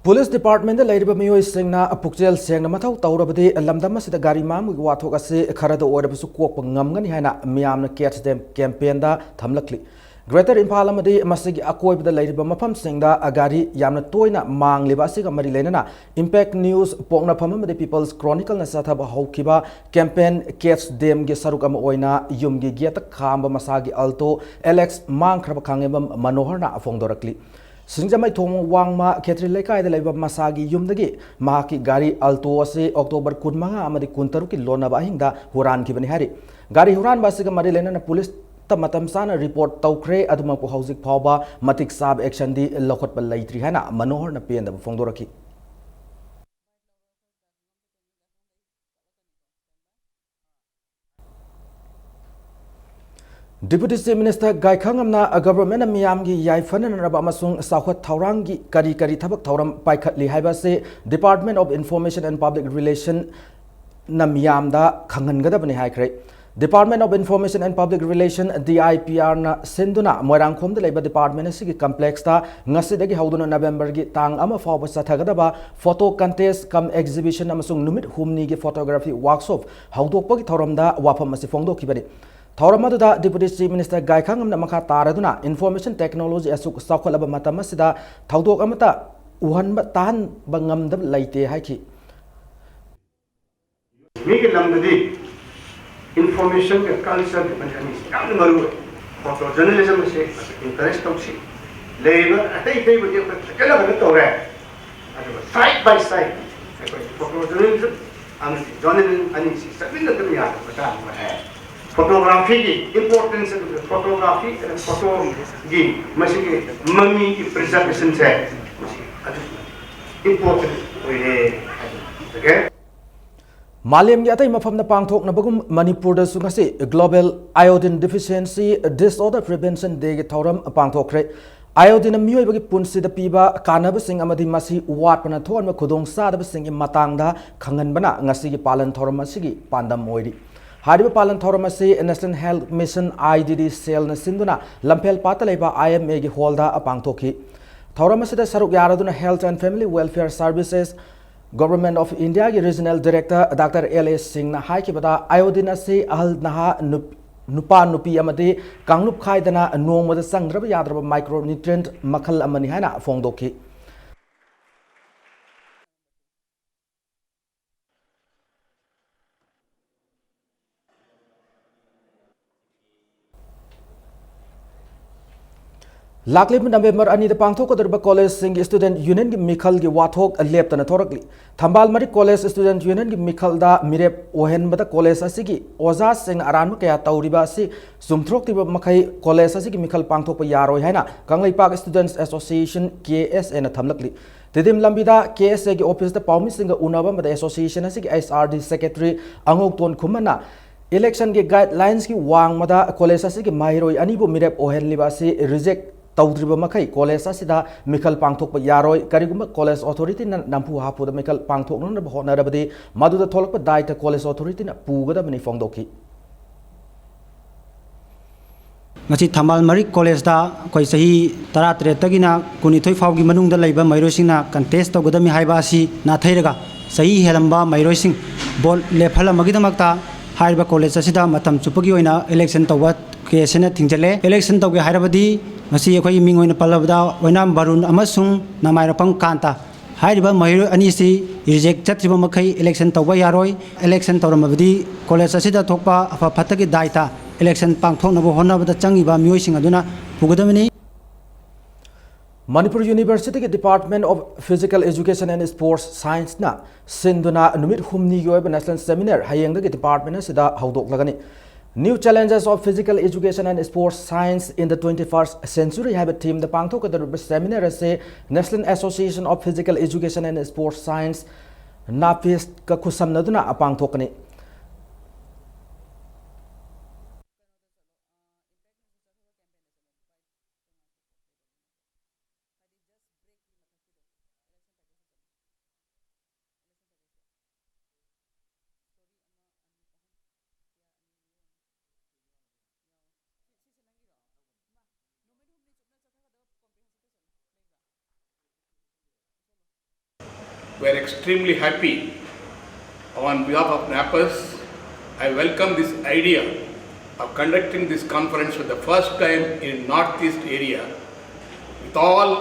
ꯄꯨꯂꯤꯁ ꯗꯤꯄꯥꯔꯠꯃꯦꯟꯗ ꯂꯩꯔꯤꯕ ꯃꯤꯑꯣꯏꯁꯤꯡꯅ ꯄꯨꯛꯆꯦꯜ ꯁꯦꯡꯅ ꯃꯊꯧ ꯇꯧꯔꯕꯗꯤ ꯂꯝꯗꯝ ꯑꯁꯤꯗ ꯒꯥꯔꯤ ꯃꯥꯡꯕꯒꯤ ꯋꯥꯊꯣꯛ ꯑꯁꯤ ꯈꯔꯗ ꯑꯣꯏꯔꯕꯁꯨ ꯀꯣꯛꯄ ꯉꯝꯒꯅꯤ ꯍꯥꯏꯅ ꯃꯤꯌꯥꯝꯅ ꯀꯦꯠꯁ ꯗꯦꯝ ꯀꯦꯝꯄꯦꯟꯗ ꯊꯝꯂꯛꯂꯤ꯫ ꯒ꯭ꯔꯦꯇꯔ ꯏꯝꯐꯥꯜ ꯑꯃꯗꯤ ꯃꯁꯤꯒꯤ ꯑꯀꯣꯏꯕꯗ ꯂꯩꯔꯤꯕ ꯃꯐꯝꯁꯤꯡꯗ ꯒꯥꯔꯤ ꯌꯥꯝꯅ ꯇꯣꯏꯅ ꯃꯥꯡꯂꯤꯕ ꯑꯁꯤꯒ ꯃꯔꯤ ꯂꯩꯅꯅ ꯏꯝꯄꯦꯛ ꯅ꯭ꯌꯨꯁ, ꯄꯣꯛꯅꯐꯝ ꯑꯃꯗꯤ ꯄꯤꯄꯜꯁ ꯀ꯭ꯔꯣꯅꯤꯀꯜꯅ ꯆꯠꯊꯕ ꯍꯧꯈꯤꯕ ꯀꯦꯝꯄꯦꯟ ꯀꯦꯠꯁ ꯗꯦꯝꯒꯤ ꯁꯔꯨꯛ ꯑꯃ ꯑꯣꯏꯅ ꯌꯨꯝꯒꯤ ꯒꯦꯠꯇ ꯈꯥꯝꯕ ꯃꯁꯥꯒꯤ ꯑꯜꯇꯣ ꯑꯦꯜ ꯑꯦꯛꯁ ꯃꯥꯡꯈ꯭ꯔꯕ ꯈꯥꯡꯉꯦꯝꯕꯝ ꯃꯅꯣꯍꯔꯅ ꯐꯣꯡꯗꯣꯔꯛꯂꯤ꯫ ꯁꯤꯡꯖꯃꯩ ꯊꯣꯡ ꯋꯥꯡꯃ ꯈꯦꯇ꯭ꯔꯤ ꯂꯩꯀꯥꯏꯗ ꯂꯩꯕ ꯃꯁꯥꯒꯤ ꯌꯨꯝꯗꯒꯤ ꯃꯍꯥꯛꯀꯤ ꯒꯥꯔꯤ ꯑꯜꯇꯣ ꯑꯁꯤ ꯑꯣꯛꯇꯣꯕꯔ ꯀꯨꯟꯃꯉꯥ ꯑꯃꯗꯤ ꯀꯨꯟꯇꯔꯨꯛꯀꯤ ꯂꯣꯟꯅꯕ ꯑꯍꯤꯡꯗ ꯍꯨꯔꯥꯟꯈꯤꯕꯅꯤ ꯍꯥꯏꯔꯤ꯫ ꯒꯥꯔꯤ ꯍꯨꯔꯥꯟꯕ ꯑꯁꯤꯒ ꯃꯔꯤ ꯂꯩꯅꯅ ꯄꯨꯂꯤꯁꯇ ꯃꯇꯝ ꯆꯥꯅ ꯔꯤꯄꯣꯔꯠ ꯇꯧꯈ꯭ꯔꯦ, ꯑꯗꯨꯃꯛꯄꯨ ꯍꯧꯖꯤꯛ ꯐꯥꯎꯕ ꯃꯇꯤꯛ ꯆꯥꯕ ꯑꯦꯛꯁꯟꯗꯤ ꯂꯧꯈꯠꯄ ꯂꯩꯇ꯭ꯔꯤ ꯍꯥꯏꯅ ꯃꯅꯣꯍꯔꯅ ꯄꯦꯟꯗꯕ ꯐꯣꯡꯗꯣꯔꯛꯈꯤ꯫ ꯗꯤꯄꯨꯇꯤ ꯆꯤꯐ ꯃꯤꯅꯤꯁꯇꯔ ꯒꯥꯏꯈꯥꯉꯝꯅ ꯒꯚꯔꯟꯃꯦꯟꯠꯅ ꯃꯤꯌꯥꯝꯒꯤ ꯌꯥꯏꯐꯅꯅꯕ ꯑꯃꯁꯨꯡ ꯆꯥꯎꯈꯠ ꯊꯧꯔꯥꯡꯒꯤ ꯀꯔꯤ ꯀꯔꯤ ꯊꯕꯛ ꯊꯧꯔꯝ ꯄꯥꯏꯈꯠꯂꯤ ꯍꯥꯏꯕ ꯑꯁꯤ Department of Information and Public Relationꯅ ꯃꯤꯌꯥꯝꯗ ꯈꯪꯍꯟꯒꯗꯕꯅꯤ ꯍꯥꯏꯈ꯭ꯔꯦ꯫ Department of Information and Public Relation, D I P Rꯅ ꯁꯤꯟꯗꯨꯅ ꯃꯣꯏꯔꯥꯡꯈꯣꯝꯗ ꯂꯩꯕ ꯗꯤꯄꯥꯔꯠꯃꯦꯟꯠ ꯑꯁꯤꯒꯤ ꯀꯝꯄ꯭ꯂꯦꯛꯁꯇ ꯉꯁꯤꯗꯒꯤ ꯍꯧꯗꯨꯅ ꯅꯕꯦꯝꯕꯔꯒꯤ ꯇꯥꯡ ꯑꯃ ꯐꯥꯎꯕ ꯆꯠꯊꯒꯗꯕ ꯐꯣꯇꯣ ꯀꯟꯇꯦꯁ ꯀꯝ ꯑꯦꯛꯖꯤꯕꯤꯁꯟ ꯑꯃꯁꯨꯡ ꯅꯨꯃꯤꯠ ꯍꯨꯝꯅꯤꯒꯤ ꯐꯣꯇꯣꯒ꯭ꯔꯥꯐꯤ ꯋꯥꯔꯛꯁꯣꯞ ꯍꯧꯗꯣꯛꯄꯒꯤ ꯊꯧꯔꯝꯗ ꯋꯥꯐꯝ ꯑꯁꯤ ꯐꯣꯡꯗꯣꯛꯈꯤꯕꯅꯤ꯫ ꯊꯧꯔꯝ ꯑꯗꯨꯗ ꯗꯤꯄꯨꯇꯤ ꯆꯤꯐ ꯃꯤꯅꯤꯁꯇꯔ ꯒꯥꯏꯈꯥꯉꯝꯅ ꯃꯈꯥ ꯇꯥꯔꯗꯨꯅ ꯏꯟꯐꯣꯔꯃꯦꯁꯟ ꯇꯦꯛꯅꯣꯂꯣꯖꯤ ꯑꯁꯨꯛ ꯆꯥꯎꯈꯠꯂꯕ ꯃꯇꯝ ꯑꯁꯤꯗ ꯊꯧꯗꯣꯛ ꯑꯃꯠꯇ ꯎꯍꯟꯕ ꯇꯥꯍꯟꯕ ꯉꯝꯗꯕ ꯂꯩꯇꯦ ꯍꯥꯏꯈꯤ꯫ ꯃꯤꯒꯤ ꯂꯝꯗꯗꯤ ꯏꯟꯐꯣꯔꯃꯦꯁꯟꯒ ꯀꯜꯆꯔꯒ ꯑꯅꯤꯁꯤ ꯌꯥꯝꯅ ꯃꯔꯨ ꯑꯣꯏ꯫ ꯐꯣꯇꯣ ꯖꯔꯅꯦꯂꯤꯖꯝ ꯑꯁꯦ ꯏꯟꯀꯔꯦꯖ ꯇꯧꯁꯤ꯫ ꯂꯩꯔꯤꯕ ꯑꯇꯩ ꯑꯇꯩꯕꯨꯗꯤ ꯑꯩꯈꯣꯏ ꯐꯖꯅ ꯐꯖꯅ ꯇꯧꯔꯦ, ꯑꯗꯨꯒ ꯁꯥꯏꯠ ꯕꯥꯏ ꯁꯥꯏꯠ ꯑꯩꯈꯣꯏ ꯐꯣꯇꯣ ꯖꯔꯅꯦꯂꯤꯖꯝ ꯑꯃꯗꯤ ꯖꯣꯔꯅꯦꯂꯤꯖꯝ ꯑꯅꯤꯁꯤ ꯆꯠꯃꯤꯟꯅꯗꯕ ꯌꯥꯗꯕ ꯃꯇꯥꯡ ꯑꯃ ꯍꯥꯏ꯫ ꯐꯣꯇꯣꯒ꯭ꯔꯥꯐꯤꯒꯤ ꯏꯝꯄꯣꯔꯇꯦꯟꯁ ꯑꯗꯨꯒ ꯐꯣꯇꯣꯒ꯭ꯔꯥꯐꯤ ꯑꯦꯟ ꯐꯣꯇꯣꯒꯤ ꯃꯁꯤꯒꯤ ꯃꯃꯤꯒꯤ ꯄ꯭ꯔꯤꯖꯥꯔꯕꯦꯁꯟꯁꯦ ꯃꯁꯤ ꯑꯗꯨꯛꯀꯤ ꯃꯇꯤꯛ ꯏꯝꯄꯣꯔꯇꯦꯟ ꯑꯣꯏꯔꯦ ꯍꯥꯏꯕ ꯊꯝꯖꯒꯦ꯫ ꯃꯥꯂꯦꯝꯒꯤ ꯑꯇꯩ ꯃꯐꯝꯗ ꯄꯥꯡꯊꯣꯛꯅꯕꯒꯨꯝ ꯃꯅꯤꯄꯨꯔꯗꯁꯨ ꯉꯁꯤ Global Iodine Deficiency Disorder Prevention Dayꯒꯤ ꯊꯧꯔꯝ ꯄꯥꯡꯊꯣꯛꯈ꯭ꯔꯦ꯫ ꯑꯥꯏꯑꯣꯗꯤꯟꯅ ꯃꯤꯑꯣꯏꯕꯒꯤ ꯄꯨꯟꯁꯤꯗ ꯄꯤꯕ ꯀꯥꯟꯅꯕꯁꯤꯡ ꯑꯃꯗꯤ ꯃꯁꯤ ꯋꯥꯠꯄꯅ ꯊꯣꯛꯍꯟꯕ ꯈꯨꯗꯣꯡꯆꯥꯗꯕꯁꯤꯡꯒꯤ ꯃꯇꯥꯡꯗ ꯈꯪꯍꯟꯕꯅ ꯉꯁꯤꯒꯤ ꯄꯥꯂꯟ ꯊꯧꯔꯝ ꯑꯁꯤꯒꯤ ꯄꯥꯟꯗꯝ ꯑꯣꯏꯔꯤ꯫ ꯍꯥꯏꯔꯤꯕ ꯄꯥꯂꯟ ꯊꯧꯔꯝ ꯑꯁꯤ National Health Mission, I D D cell ꯅ ꯁꯤꯟꯗꯨꯅ ꯂꯝꯐꯦꯜ ꯄꯥꯠꯇ ꯂꯩꯕ I M A ꯒꯤ ꯍꯣꯜꯗ ꯄꯥꯡꯊꯣꯛꯈꯤ꯫ ꯊꯧꯔꯝ ꯑꯁꯤꯗ ꯁꯔꯨꯛ ꯌꯥꯔꯗꯨꯅ Health and Family Welfare Services, Government of India ꯒꯤ Regional Director Doctor L A ꯁꯤꯡꯅ ꯍꯥꯏꯈꯤꯕꯗ, ꯑꯥꯏꯑꯣꯗꯤꯟ ꯑꯁꯤ ꯑꯍꯜ ꯅꯍꯥ, ꯅꯨꯞ-, ꯅꯨꯄꯥ ꯅꯨꯄꯤ ꯑꯃꯗꯤ ꯀꯥꯡꯂꯨꯞ ꯈꯥꯏꯗꯅ ꯅꯣꯡꯃꯗ ꯆꯪꯗ꯭ꯔꯕ ꯌꯥꯗ꯭ꯔꯕ micronutrient ꯃꯈꯜ ꯑꯃꯅꯤ ꯍꯥꯏꯅ ꯐꯣꯡꯗꯣꯛꯈꯤ꯫ ꯂꯥꯛꯂꯤꯕ ꯅꯕꯦꯝꯕꯔ ꯑꯅꯤꯗ ꯄꯥꯡꯊꯣꯛꯀꯗꯧꯔꯤꯕ ꯀꯣꯂꯦꯖꯁꯤꯡꯒꯤ ꯁ꯭ꯇꯨꯗꯦꯟꯠ ꯌꯨꯅꯤꯌꯟꯒꯤ ꯃꯤꯈꯜꯒꯤ ꯋꯥꯊꯣꯛ ꯂꯦꯞꯇꯅ ꯊꯣꯔꯛꯂꯤ꯫ ꯊꯝꯕꯥꯜ ꯃꯔꯤꯛ ꯀꯣꯂꯦꯖ ꯁ꯭ꯇꯨꯗꯦꯟꯠ ꯌꯨꯅꯤꯌꯟꯒꯤ ꯃꯤꯈꯜꯗ ꯃꯤꯔꯦꯞ ꯑꯣꯏꯍꯟꯕꯗ ꯀꯣꯂꯦꯖ ꯑꯁꯤꯒꯤ ꯑꯣꯖꯥꯁꯤꯡꯅ ꯑꯔꯥꯟꯕ ꯀꯌꯥ ꯇꯧꯔꯤꯕ ꯑꯁꯤ ꯆꯨꯝꯊꯣꯔꯛꯇ꯭ꯔꯤꯕ ꯃꯈꯩ ꯀꯣꯂꯦꯖ ꯑꯁꯤꯒꯤ ꯃꯤꯈꯜ ꯄꯥꯡꯊꯣꯛꯄ ꯌꯥꯔꯣꯏ ꯍꯥꯏꯅ ꯀꯪꯂꯩꯄꯥꯛ ꯁ꯭ꯇꯨꯗꯦꯟꯠꯁ ꯑꯦꯁꯣꯁꯤꯌꯦꯁꯟ, ꯀꯦ ꯑꯦꯁ ꯑꯦꯅ ꯊꯝꯂꯛꯂꯤ꯫ ꯇꯤꯗꯤꯝ ꯂꯝꯕꯤꯗ ꯀꯦ ꯑꯦꯁ ꯑꯦꯒꯤ ꯑꯣꯐꯤꯁꯇ ꯄꯥꯎꯃꯤꯁꯤꯡꯒ ꯎꯅꯕ ꯑꯃꯗ ꯑꯦꯁꯣꯁꯤꯌꯦꯁꯟ ꯑꯁꯤꯒꯤ ꯑꯩꯆ ꯑꯥꯔ ꯗꯤ ꯁꯦꯀ꯭ꯔꯦꯇꯔꯤ ꯑꯉꯧꯇꯣꯟ ꯈꯨꯃꯟꯅ ꯏꯂꯦꯛꯁꯟꯒꯤ ꯒꯥꯏꯗꯂꯥꯏꯟꯁꯀꯤ ꯋꯥꯡꯃꯗ ꯀꯣꯂꯦꯖ ꯑꯁꯤꯒꯤ ꯃꯍꯩꯔꯣꯏ ꯑꯅꯤꯕꯨ ꯃꯤꯔꯦꯞ ꯑꯣꯏꯍꯜꯂꯤꯕ ꯑꯁꯤ ꯔꯤꯖꯦꯛ ꯇꯧꯗ꯭ꯔꯤꯕ ꯃꯈꯩ ꯀꯣꯂꯦꯖ ꯑꯁꯤꯗ ꯃꯤꯈꯜ ꯄꯥꯡꯊꯣꯛꯄ ꯌꯥꯔꯣꯏ꯫ ꯀꯔꯤꯒꯨꯝꯕ ꯀꯣꯂꯦꯖ ꯑꯣꯊꯣꯔꯤꯇꯤꯅ ꯅꯝꯐꯨ ꯍꯥꯐꯨꯗ ꯃꯤꯈꯜ ꯄꯥꯡꯊꯣꯛꯅꯅꯕ ꯍꯣꯠꯅꯔꯕꯗꯤ ꯃꯗꯨꯗ ꯊꯣꯛꯂꯛꯄ ꯗꯥꯏꯇ ꯀꯣꯂꯦꯖ ꯑꯣꯊꯣꯔꯤꯇꯤꯅ ꯄꯨꯒꯗꯕꯅꯤ ꯐꯣꯡꯗꯣꯛꯈꯤ꯫ ꯉꯁꯤ ꯊꯝꯕꯥꯜ ꯃꯔꯤꯛ ꯀꯣꯂꯦꯖꯇ ꯑꯩꯈꯣꯏ ꯆꯍꯤ ꯇꯔꯥꯇꯔꯦꯠꯇꯒꯤꯅ ꯀꯨꯟꯅꯤꯊꯣꯏ ꯐꯥꯎꯒꯤ ꯃꯅꯨꯡꯗ ꯂꯩꯕ ꯃꯍꯩꯔꯣꯏꯁꯤꯡꯅ ꯀꯟꯇꯦꯁ ꯇꯧꯒꯗꯕꯅꯤ ꯍꯥꯏꯕ ꯑꯁꯤ ꯅꯥꯊꯩꯔꯒ, ꯆꯍꯤ ꯍꯦꯜꯂꯝꯕ ꯃꯍꯩꯔꯣꯏꯁꯤꯡ ꯚꯣꯠ ꯂꯦꯞꯍꯜꯂꯝꯕꯒꯤꯗꯃꯛꯇ ꯍꯥꯏꯔꯤꯕ ꯀꯣꯂꯦꯖ ꯑꯁꯤꯗ ꯃꯇꯝ ꯆꯨꯞꯄꯒꯤ ꯑꯣꯏꯅ ꯏꯂꯦꯛꯁꯟ ꯇꯧꯕ ꯀꯦ ꯑꯦꯁ ꯑꯦꯅ ꯊꯤꯡꯖꯤꯜꯂꯦ꯫ ꯏꯂꯦꯛꯁꯟ ꯇꯧꯒꯦ ꯍꯥꯏꯔꯕꯗꯤ ꯉꯁꯤ ꯑꯩꯈꯣꯏꯒꯤ ꯃꯤꯡ ꯑꯣꯏꯅ ꯄꯜꯂꯕꯗ ꯑꯣꯏꯅꯥꯝ ꯕꯥꯔꯨꯟ ꯑꯃꯁꯨꯡ ꯅꯃꯥꯏꯔꯣꯛꯄꯝ ꯀꯥꯟꯇ ꯍꯥꯏꯔꯤꯕ ꯃꯍꯩꯔꯣꯏ ꯑꯅꯤꯁꯤ ꯔꯤꯖꯦꯛ ꯆꯠꯇ꯭ꯔꯤꯕ ꯃꯈꯩ ꯏꯂꯦꯛꯁꯟ ꯇꯧꯕ ꯌꯥꯔꯣꯏ꯫ ꯏꯂꯦꯛꯁꯟ ꯇꯧꯔꯝꯃꯕꯗꯤ ꯀꯣꯂꯦꯖ ꯑꯁꯤꯗ ꯊꯣꯛꯄ ꯑꯐ ꯐꯠꯇꯒꯤ ꯗꯥꯏꯇ ꯏꯂꯦꯛꯁꯟ ꯄꯥꯡꯊꯣꯛꯅꯕ ꯍꯣꯠꯅꯕꯗ ꯆꯪꯉꯤꯕ ꯃꯤꯑꯣꯏꯁꯤꯡ ꯑꯗꯨꯅ ꯄꯨꯒꯗꯕꯅꯤ꯫ Manipur University-ꯒꯤ Department of Physical Education and Sports Science-ꯅ ꯁꯤꯟꯗꯨꯅ ꯅꯨꯃꯤꯠ ꯍꯨꯝꯅꯤꯒꯤ ꯑꯣꯏꯕ National Seminar ꯍꯌꯦꯡꯗꯒꯤ department ꯑꯁꯤꯗ ꯍꯧꯗꯣꯛꯂꯒꯅꯤ꯫ New Challenges of Physical Education and Sports Science in the twenty-first Century ꯍꯥꯏꯕ theme-ꯗ ꯄꯥꯡꯊꯣꯛꯀꯗꯧꯔꯤꯕ seminar ꯑꯁꯤ National Association of Physical Education and Sports Science, NAPEST-ꯀ ꯈꯨꯠꯁꯝꯅꯗꯨꯅ ꯄꯥꯡꯊꯣꯛꯀꯅꯤ꯫ We're extremely happy. On behalf of NAPEST, I welcome this idea of conducting this conference for the first time in Northeast area. With all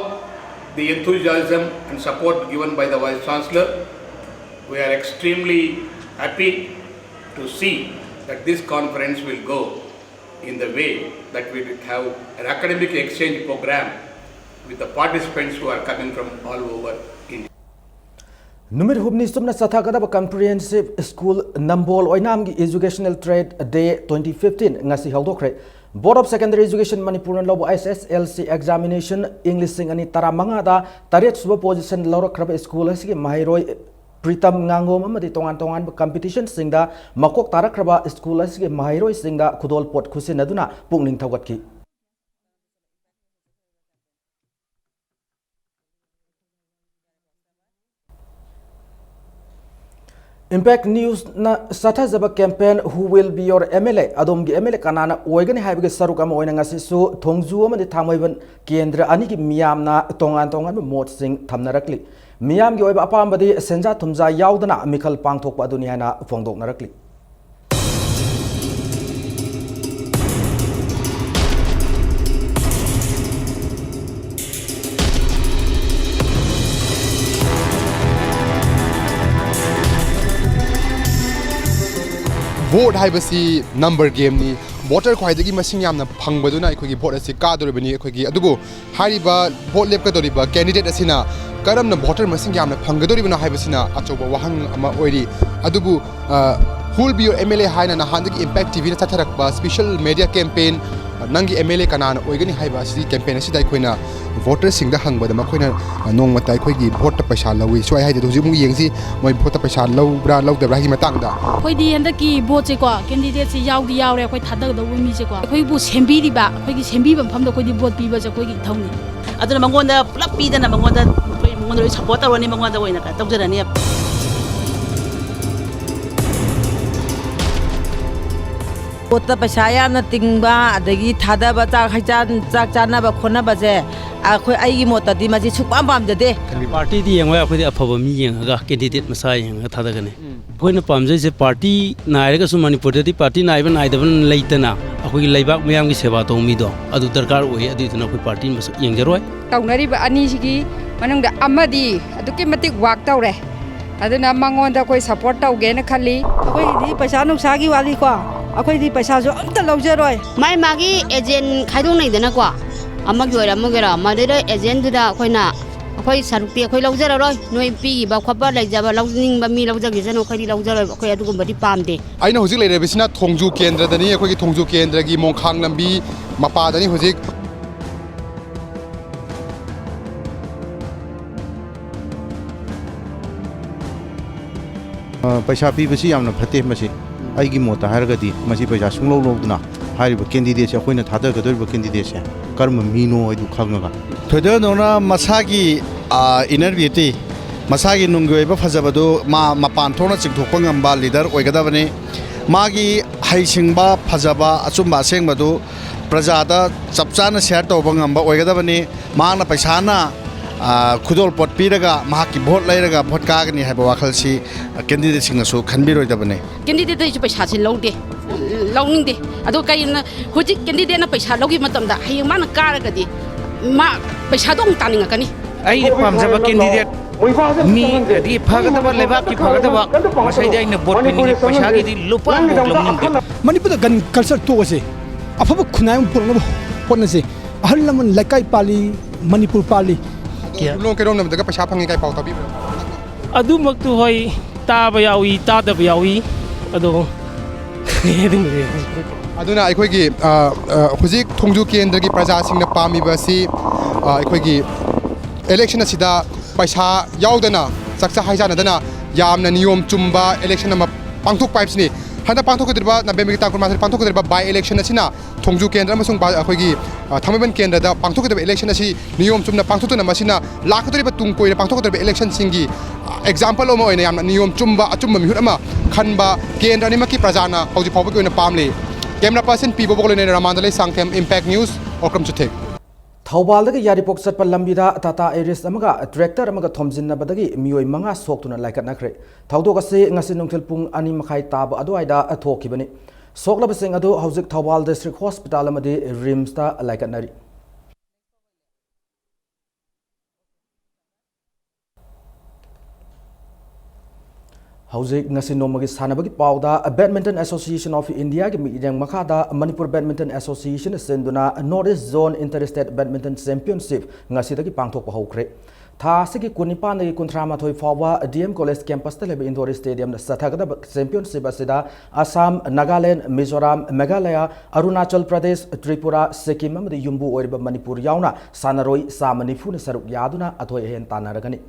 the enthusiasm and support given by the Vice Chancellor, we are extremely happy to see that this conference will go in the way that we will have an academic exchange program with the participants who are coming from all over India. ꯅꯨꯃꯤꯠ ꯍꯨꯝꯅꯤ ꯆꯨꯞꯅ ꯆꯠꯊꯒꯗꯕ Comprehensive School ꯅꯝꯕꯣꯜ ꯑꯣꯏꯅꯥꯝꯒꯤ Educational Trade Day twenty fifteen ꯉꯁꯤ ꯍꯧꯗꯣꯛꯈ꯭ꯔꯦ꯫ Board of Secondary Education ꯃꯅꯤꯄꯨꯔꯅ ꯂꯧꯕ S S L C examination ꯏꯪ ꯂꯤꯁꯤꯡ ꯑꯅꯤ ꯇꯔꯥꯃꯉꯥꯗ ꯇꯔꯦꯠ ꯁꯨꯕ position ꯂꯧꯔꯛꯈ꯭ꯔꯕ school ꯑꯁꯤꯒꯤ ꯃꯍꯩꯔꯣꯏ ꯄ꯭ꯔꯤꯇꯝ ꯉꯥꯉꯣꯝ ꯑꯃꯗꯤ ꯇꯣꯉꯥꯟ ꯇꯣꯉꯥꯟꯕ competition-ꯁꯤꯡꯗ ꯃꯀꯣꯛ ꯇꯥꯔꯛꯈ꯭ꯔꯕ school ꯑꯁꯤꯒꯤ ꯃꯍꯩꯔꯣꯏꯁꯤꯡꯗ ꯈꯨꯗꯣꯜꯄꯣꯠ ꯈꯨꯠꯁꯤꯟꯅꯗꯨꯅ ꯄꯨꯛꯅꯤꯡ ꯊꯧꯒꯠꯈꯤ꯫ Impact News-ꯅ ꯆꯠꯊꯖꯕ campaign Who Will Be Your M L A, ꯑꯗꯣꯝꯒꯤ M L A ꯀꯅꯥꯅ ꯑꯣꯏꯒꯅꯤ ꯍꯥꯏꯕꯒꯤ ꯁꯔꯨꯛ ꯑꯃ ꯑꯣꯏꯅ ꯉꯁꯤꯁꯨ ꯊꯣꯡꯖꯨ ꯑꯃꯗꯤ ꯊꯥꯡꯃꯩꯕꯟ ꯀꯦꯟꯗ꯭ꯔ ꯑꯅꯤꯒꯤ ꯃꯤꯌꯥꯝꯅ ꯇꯣꯉꯥꯟ ꯇꯣꯉꯥꯟꯕ ꯃꯣꯠꯁꯤꯡ ꯊꯝꯅꯔꯛꯂꯤ꯫ ꯃꯤꯌꯥꯝꯒꯤ ꯑꯣꯏꯕ ꯑꯄꯥꯝꯕꯗꯤ ꯁꯦꯟꯖꯥ ꯊꯨꯝꯖꯥ ꯌꯥꯎꯗꯅ ꯃꯤꯈꯜ ꯄꯥꯡꯊꯣꯛꯄ ꯑꯗꯨꯅꯤ ꯍꯥꯏꯅ ꯐꯣꯡꯗꯣꯛꯅꯔꯛꯂꯤ꯫ Vote ꯍꯥꯏꯕꯁꯤ number game-ꯅꯤ꯫ ꯚꯣꯇꯔ ꯈ꯭ꯋꯥꯏꯗꯒꯤ ꯃꯁꯤꯡ ꯌꯥꯝꯅ ꯐꯪꯕꯗꯨꯅ ꯑꯩꯈꯣꯏꯒꯤ ꯚꯣꯠ ꯑꯁꯤ ꯀꯥꯗꯣꯔꯤꯕꯅꯤ꯫ ꯑꯩꯈꯣꯏꯒꯤ, ꯑꯗꯨꯕꯨ ꯍꯥꯏꯔꯤꯕ ꯚꯣꯠ ꯂꯦꯞꯀꯗꯧꯔꯤꯕ ꯀꯦꯟꯗꯤꯗꯦꯠ ꯑꯁꯤꯅ ꯀꯔꯝꯅ ꯚꯣꯇꯔ ꯃꯁꯤꯡ ꯌꯥꯝꯅ ꯐꯪꯒꯗꯧꯔꯤꯕꯅꯣ ꯍꯥꯏꯕꯁꯤꯅ ꯑꯆꯧꯕ ꯋꯥꯍꯪ ꯑꯃ ꯑꯣꯏꯔꯤ꯫ ꯑꯗꯨꯕꯨ, ꯑ, Who'll be your M L A ꯍꯥꯏꯅ ꯅꯍꯥꯟꯗꯒꯤ Impact T V ꯅ ꯆꯠꯊꯔꯛꯄ special media campaign, ꯅꯪꯒꯤ M L A ꯀꯅꯥꯅ ꯑꯣꯏꯒꯅꯤ ꯍꯥꯏꯕ ꯑꯁꯤꯒꯤ campaign ꯑꯁꯤꯗ ꯑꯩꯈꯣꯏꯅ ꯚꯣꯇꯔꯁꯤꯡꯗ ꯍꯪꯕꯗ ꯃꯈꯣꯏꯅ, ꯑ, ꯅꯣꯡꯃꯇ ꯑꯩꯈꯣꯏꯒꯤ ꯚꯣꯠꯇ ꯄꯩꯁꯥ ꯂꯧꯏ ꯁꯨꯡꯍꯥꯏ ꯍꯥꯏꯗꯦ꯫ ꯑꯗꯣ ꯍꯧꯖꯤꯛ ꯑꯃꯨꯛ ꯌꯦꯡꯁꯤ ꯃꯣꯏ ꯚꯣꯠꯇ ꯄꯩꯁꯥ ꯂꯧꯕ꯭ꯔꯥ ꯂꯧꯗꯕ꯭ꯔꯥ ꯍꯥꯏꯒꯤ ꯃꯇꯥꯡꯗ꯫ ꯑꯩꯈꯣꯏꯗꯤ ꯍꯟꯗꯛꯀꯤ ꯚꯣꯠꯁꯦꯀꯣ, ꯀꯦꯟꯗꯤꯗꯦꯠꯁꯦ ꯌꯥꯎꯗꯤ ꯌꯥꯎꯔꯦ, ꯑꯩꯈꯣꯏ ꯊꯥꯗꯒꯗꯧꯕ ꯃꯤꯁꯦꯀꯣ꯫ ꯑꯩꯈꯣꯏꯕꯨ ꯁꯦꯝꯕꯤꯔꯤꯕ, ꯑꯩꯈꯣꯏꯒꯤ ꯁꯦꯝꯕꯤꯕ ꯃꯐꯝꯗ ꯑꯩꯈꯣꯏꯗꯤ ꯚꯣꯠ ꯄꯤꯕꯁꯦ ꯑꯩꯈꯣꯏꯒꯤ ꯏꯊꯧꯅꯤ꯫ ꯑꯗꯨꯅ ꯃꯉꯣꯟꯗ ꯄꯨꯂꯞ ꯄꯤꯗꯅ ꯃꯉꯣꯟꯗ, ꯑꯩꯈꯣꯏ ꯃꯉꯣꯟꯗ ꯂꯣꯏ support ꯇꯧꯔꯅꯤ, ꯃꯉꯣꯟꯗ ꯑꯣꯏꯅ ꯀꯩꯅꯣ ꯇꯧꯖꯔꯅꯤ꯫ ꯚꯣꯠꯇ ꯄꯩꯁꯥ ꯌꯥꯝꯅ ꯇꯤꯡꯕ, ꯑꯗꯒꯤ ꯊꯥꯗꯕ, ꯆꯥꯛ ꯍꯩꯖꯥꯟ-, ꯆꯥꯛ ꯆꯥꯅꯕ ꯈꯣꯠꯅꯕꯁꯦ ꯑꯩꯈꯣꯏ, ꯑꯩꯒꯤ ꯃꯣꯠꯇꯗꯤ ꯃꯁꯤ ꯁꯨꯡꯄꯥꯝ ꯄꯥꯝꯖꯗꯦ꯫ ꯄꯥꯔꯇꯤꯗꯤ ꯌꯦꯡꯉꯣꯏ, ꯑꯩꯈꯣꯏꯗꯤ ꯑꯐꯕ ꯃꯤ ꯌꯦꯡꯉꯒ, ꯀꯦꯟꯗꯤꯗꯦꯠ ꯃꯁꯥ ꯌꯦꯡꯉꯒ ꯊꯥꯗꯒꯅꯤ꯫ ꯑꯩꯈꯣꯏꯅ ꯄꯥꯝꯖꯩꯁꯦ ꯄꯥꯔꯇꯤ ꯅꯥꯏꯔꯒꯁꯨ, ꯃꯅꯤꯄꯨꯔꯗꯗꯤ ꯄꯥꯔꯇꯤ ꯅꯥꯏꯕ ꯅꯥꯏꯗꯕ ꯂꯩꯇꯅ, ꯑꯩꯈꯣꯏꯒꯤ ꯂꯩꯕꯥꯛ ꯃꯤꯌꯥꯝꯒꯤ ꯁꯦꯕꯥ ꯇꯧꯕ ꯃꯤꯗꯣ ꯑꯗꯨ ꯗꯔꯀꯥꯔ ꯑꯣꯏ꯫ ꯑꯗꯨꯏꯗꯨꯅ ꯑꯩꯈꯣꯏ ꯄꯥꯔꯇꯤ ꯃꯁꯛ ꯌꯦꯡꯖꯔꯣꯏ꯫ ꯇꯧꯅꯔꯤꯕ ꯑꯅꯤꯁꯤꯒꯤ ꯃꯅꯨꯡꯗ ꯑꯃꯗꯤ ꯑꯗꯨꯛꯀꯤ ꯃꯇꯤꯛ work ꯇꯧꯔꯦ꯫ ꯑꯗꯨꯅ ꯃꯉꯣꯟꯗ ꯑꯩꯈꯣꯏ support ꯇꯧꯒꯦꯅ ꯈꯜꯂꯤ꯫ ꯑꯩꯈꯣꯏꯒꯤꯗꯤ ꯄꯩꯁꯥ ꯅꯨꯡꯁꯥꯒꯤ ꯋꯥꯔꯤꯀꯣ, ꯑꯩꯈꯣꯏꯗꯤ ꯄꯩꯁꯥꯁꯨ ꯑꯝꯇ ꯂꯧꯖꯔꯣꯏ꯫ ꯃꯥꯏ ꯃꯥꯒꯤ agent ꯈꯥꯏꯗꯣꯛꯅꯩꯗꯅꯀꯣ, ꯑꯃꯒꯤ ꯑꯣꯏꯔ ꯑꯃꯒꯤ ꯑꯣꯏꯔ, ꯃꯗꯨꯗ agentꯗꯨꯗ ꯑꯩꯈꯣꯏꯅ, ꯑꯩꯈꯣꯏ ꯁꯔꯨꯛꯇꯤ ꯑꯩꯈꯣꯏ ꯂꯧꯖꯔꯔꯣꯏ꯫ ꯅꯣꯏ ꯄꯤꯈꯤꯕ ꯈꯣꯠꯄ ꯂꯩꯖꯕ ꯂꯧꯅꯤꯡꯕ ꯃꯤ ꯂꯧꯖꯈꯤꯁꯅꯨ, ꯑꯩꯈꯣꯏꯗꯤ ꯂꯧꯖꯔꯣꯏꯕ, ꯑꯩꯈꯣꯏ ꯑꯗꯨꯒꯨꯝꯕꯗꯤ ꯄꯥꯝꯗꯦ꯫ ꯑꯩꯅ ꯍꯧꯖꯤꯛ ꯂꯩꯔꯤꯕꯁꯤꯅ ꯊꯣꯡꯖꯨ ꯀꯦꯟꯗ꯭ꯔꯗꯅꯤ꯫ ꯑꯩꯈꯣꯏꯒꯤ ꯊꯣꯡꯖꯨ ꯀꯦꯟꯗ꯭ꯔꯒꯤ ꯃꯣꯡꯈꯥꯡ ꯂꯝꯕꯤ ꯃꯄꯥꯗꯅꯤ ꯍꯧꯖꯤꯛ꯫ ꯑ, ꯄꯩꯁꯥ ꯄꯤꯕꯁꯤ ꯌꯥꯝꯅ ꯐꯠꯇꯦ꯫ ꯃꯁꯤ ꯑꯩꯒꯤ ꯃꯣꯠꯇ ꯍꯥꯏꯔꯒꯗꯤ ꯃꯁꯤ ꯄꯩꯁꯥ ꯁꯨꯡꯂꯧ ꯂꯧꯗꯅ ꯍꯥꯏꯔꯤꯕ candidateꯁꯦ, ꯑꯩꯈꯣꯏꯅ ꯊꯥꯗꯒꯗꯧꯔꯤꯕ candidateꯁꯦ ꯀꯔꯝꯕ ꯃꯤꯅꯣ ꯍꯥꯏꯗꯨ ꯈꯪꯉꯒ꯫ ꯊꯣꯏꯗꯣꯛ ꯍꯦꯟꯗꯣꯛꯅ ꯃꯁꯥꯒꯤ, ꯑ, inner beauty, ꯃꯁꯥꯒꯤ ꯅꯨꯡꯒꯤ ꯑꯣꯏꯕ ꯐꯖꯕꯗꯨ ꯃꯥ ꯃꯄꯥꯟ ꯊꯣꯛꯅ ꯆꯤꯡꯊꯣꯛꯄ ꯉꯝꯕ leader ꯑꯣꯏꯒꯗꯕꯅꯤ꯫ ꯃꯥꯒꯤ ꯍꯩꯁꯤꯡꯕ, ꯐꯖꯕ, ꯑꯆꯨꯝꯕ ꯑꯁꯦꯡꯕꯗꯨ ꯄ꯭ꯔꯖꯥꯗ ꯆꯞ ꯆꯥꯅ share ꯇꯧꯕ ꯉꯝꯕ ꯑꯣꯏꯒꯗꯕꯅꯤ꯫ ꯃꯍꯥꯛꯅ ꯄꯩꯁꯥꯅ, ꯑ, ꯈꯨꯗꯣꯜꯄꯣꯠ ꯄꯤꯔꯒ ꯃꯍꯥꯛꯀꯤ ꯚꯣꯠ ꯂꯩꯔꯒ ꯚꯣꯠ ꯀꯥꯒꯅꯤ ꯍꯥꯏꯕ ꯋꯥꯈꯜꯁꯤ, ꯑ, candidateꯁꯤꯡꯅꯁꯨ ꯈꯟꯕꯤꯔꯣꯏꯗꯕꯅꯤ꯫ Candidateꯇꯩꯁꯨ ꯄꯩꯁꯥꯁꯦ ꯂꯧꯗꯦ, ꯂꯧꯅꯤꯡꯗꯦ꯫ ꯑꯗꯣ ꯀꯩꯅꯣ, ꯍꯧꯖꯤꯛ candidateꯅ ꯄꯩꯁꯥ ꯂꯧꯈꯤꯕ ꯃꯇꯝꯗ ꯍꯌꯦꯡ ꯃꯥꯅ ꯀꯥꯔꯒꯗꯤ ꯃꯥ ꯄꯩꯁꯥꯗꯣ ꯑꯃꯨꯛ ꯇꯥꯅꯤꯡꯉꯛꯀꯅꯤ꯫ ꯑꯩꯒꯤ ꯄꯥꯝꯖꯕ candidate ꯃꯤ ꯑꯗꯒꯤ ꯐꯒꯗꯕ, ꯂꯩꯕꯥꯛꯀꯤ ꯐꯒꯗꯕ, ꯉꯁꯥꯏꯗꯤ ꯑꯩꯅ ꯚꯣꯠ ꯄꯤꯅꯤꯡꯉꯤ, ꯄꯩꯁꯥꯒꯤꯗꯤ ꯂꯨꯄꯥ ꯑꯃ ꯂꯧꯅꯤꯡꯗꯦ꯫ ꯃꯅꯤꯄꯨꯔꯗ ꯒꯟ ꯀꯜꯆꯔ ꯇꯣꯛꯑꯁꯦ, ꯑꯐꯕ ꯈꯨꯟꯅꯥꯏ ꯑꯃ ꯄꯨꯔꯛꯅꯕ ꯍꯣꯠꯅꯁꯦ꯫ ꯑꯍꯜ ꯂꯃꯟ ꯂꯩꯀꯥꯏ ꯄꯥꯜꯂꯤ, ꯃꯅꯤꯄꯨꯔ ꯄꯥꯜꯂꯤ꯫ ꯀꯌꯥ- ꯌꯨꯝꯂꯣꯟ ꯀꯩꯔꯣꯟꯅꯕꯗꯒ ꯄꯩꯁꯥ ꯐꯪꯉꯤ ꯀꯥꯏ ꯄꯥꯎ ꯇꯥꯕꯤꯕ꯭ꯔꯥ? ꯑꯗꯨꯃꯛꯇꯨ ꯍꯣꯏ, ꯇꯥꯕ ꯌꯥꯎꯏ, ꯇꯥꯗꯕ ꯌꯥꯎꯏ꯫ ꯑꯗꯣ ꯑꯗꯨꯝ ꯑꯗꯨꯅ ꯑꯩꯈꯣꯏꯒꯤ ꯑ, ꯑ, ꯍꯧꯖꯤꯛ ꯊꯣꯡꯖꯨ ꯀꯦꯟꯗ꯭ꯔꯒꯤ ꯄ꯭ꯔꯖꯥꯁꯤꯡꯅ ꯄꯥꯝꯃꯤꯕ ꯑꯁꯤ, ꯑ, ꯑꯩꯈꯣꯏꯒꯤ ꯏꯂꯦꯛꯁꯟ ꯑꯁꯤꯗ ꯄꯩꯁꯥ ꯌꯥꯎꯗꯅ, ꯆꯥꯛꯆꯥ ꯍꯩꯖꯥꯟꯅꯗꯅ, ꯌꯥꯝꯅ ꯅꯤꯌꯣꯝ ꯆꯨꯝꯕ ꯏꯂꯦꯛꯁꯟ ꯑꯃ ꯄꯥꯡꯊꯣꯛꯄ ꯍꯥꯏꯕꯁꯤꯅꯤ꯫ ꯍꯟꯗꯛ ꯄꯥꯡꯊꯣꯛꯀꯗꯧꯔꯤꯕ, ꯅꯕꯦꯝꯕꯔꯒꯤ ꯇꯥꯡ ꯀꯨꯟꯃꯥꯊꯣꯏ ꯄꯥꯡꯊꯣꯛꯀꯗꯧꯔꯤꯕ ꯕꯥꯏ ꯏꯂꯦꯛꯁꯟ ꯑꯁꯤꯅ ꯊꯣꯡꯖꯨ ꯀꯦꯟꯗ꯭ꯔ ꯑꯃꯁꯨꯡ ꯕꯥ-, ꯑꯩꯈꯣꯏꯒꯤ, ꯑ, ꯊꯥꯡꯃꯩꯕꯟ ꯀꯦꯟꯗ꯭ꯔꯗ ꯄꯥꯡꯊꯣꯛꯀꯗꯧꯔꯤꯕ ꯏꯂꯦꯛꯁꯟ ꯑꯁꯤ ꯅꯤꯌꯣꯝ ꯆꯨꯝꯅ ꯄꯥꯡꯊꯣꯛꯇꯨꯅ, ꯃꯁꯤꯅ ꯂꯥꯛꯀꯗꯧꯔꯤꯕ ꯇꯨꯡ ꯀꯣꯏꯅ ꯄꯥꯡꯊꯣꯛꯀꯗꯧꯔꯤꯕ ꯏꯂꯦꯛꯁꯟꯁꯤꯡꯒꯤ, ꯑ, ꯑꯦꯛꯖꯥꯝꯄꯜ ꯑꯃ ꯑꯣꯏꯅ ꯌꯥꯝꯅ ꯅꯤꯌꯣꯝ ꯆꯨꯝꯕ, ꯑꯆꯨꯝꯕ ꯃꯤꯍꯨꯠ ꯑꯃ ꯈꯟꯕ ꯀꯦꯟꯗ꯭ꯔ ꯑꯅꯤꯃꯛꯀꯤ ꯄ꯭ꯔꯖꯥꯅ ꯍꯧꯖꯤꯛ ꯐꯥꯎꯕꯒꯤ ꯑꯣꯏꯅ ꯄꯥꯝꯂꯤ꯫ ꯀꯦꯃꯦꯔꯥ ꯄꯔꯁꯟ ꯄꯤ ꯕꯣꯕꯣꯛ ꯂꯣꯏꯅꯅ ꯔꯃꯥꯟꯗ ꯂꯩꯁꯥꯡꯊꯦꯝ, ꯏꯝꯄꯦꯛ ꯅ꯭ꯌꯨꯁ, ꯑꯣꯀ꯭ꯔꯝ ꯆꯨꯊꯦꯛ꯫ ꯊꯧꯕꯥꯜꯗꯒꯤ ꯌꯥꯏꯔꯤꯄꯣꯛ ꯆꯠꯄ ꯂꯝꯕꯤꯗ ꯇꯥꯇꯥ ꯑꯦꯔꯤꯁ ꯑꯃꯒ ꯇ꯭ꯔꯦꯛꯇꯔ ꯑꯃꯒ ꯊꯣꯝꯖꯤꯟꯅꯕꯗꯒꯤ ꯃꯤꯑꯣꯏ ꯃꯉꯥ ꯁꯣꯛꯇꯨꯅ ꯂꯥꯏꯀꯠꯅꯈ꯭ꯔꯦ꯫ ꯊꯧꯗꯣꯛ ꯑꯁꯤ ꯉꯁꯤ ꯅꯨꯡꯊꯤꯜ ꯄꯨꯡ ꯑꯅꯤ ꯃꯈꯥꯏ ꯇꯥꯕ ꯑꯗꯨꯋꯥꯏꯗ ꯊꯣꯛꯈꯤꯕꯅꯤ꯫ ꯁꯣꯛꯂꯕꯁꯤꯡ ꯑꯗꯨ ꯍꯧꯖꯤꯛ ꯊꯧꯕꯥꯜ ꯗꯤꯁꯇ꯭ꯔꯤꯛ ꯍꯣꯁꯄꯤꯇꯥꯜ ꯑꯃꯗꯤ ꯔꯤꯝꯁꯇ ꯂꯥꯏꯀꯠꯅꯔꯤ꯫ ꯍꯧꯖꯤꯛ ꯉꯁꯤ ꯅꯣꯡꯃꯒꯤ ꯁꯥꯟꯅꯕꯒꯤ ꯄꯥꯎꯗ, Badminton Association of Indiaꯒꯤ ꯃꯤꯠꯌꯦꯡ ꯃꯈꯥꯗ ꯃꯅꯤꯄꯨꯔ Badminton Association ꯁꯤꯟꯗꯨꯅ North East Zone Inter State Badminton Championship ꯉꯁꯤꯗꯒꯤ ꯄꯥꯡꯊꯣꯛꯄ ꯍꯧꯈ꯭ꯔꯦ꯫ ꯊꯥ ꯑꯁꯤꯒꯤ ꯀꯨꯟꯅꯤꯄꯥꯟꯗꯒꯤ ꯀꯨꯟꯊ꯭ꯔꯥꯃꯥꯊꯣꯏ ꯐꯥꯎꯕ D M College campusꯇ ꯂꯩꯕ indoor stadiumꯗ ꯆꯠꯊꯒꯗꯕ championship ꯑꯁꯤꯗ ꯑꯁꯥꯝ, ꯅꯥꯒꯥꯂꯦꯟ, ꯃꯤꯖꯣꯔꯥꯝ, ꯃꯦꯘꯥꯂꯌꯥ, ꯑꯔꯨꯅꯥꯆꯜ ꯄ꯭ꯔꯗꯦꯁ, ꯇ꯭ꯔꯤꯄꯨꯔꯥ, ꯁꯤꯛꯀꯤꯝ ꯑꯃꯗꯤ ꯌꯨꯝꯕꯨ ꯑꯣꯏꯔꯤꯕ ꯃꯅꯤꯄꯨꯔ ꯌꯥꯎꯅ ꯁꯥꯟꯅꯔꯣꯏ ꯆꯥꯝꯃ ꯅꯤꯐꯨꯅ ꯁꯔꯨꯛ ꯌꯥꯗꯨꯅ ꯑꯊꯣꯏ ꯑꯍꯦꯟ ꯇꯥꯟꯅꯔꯒꯅꯤ꯫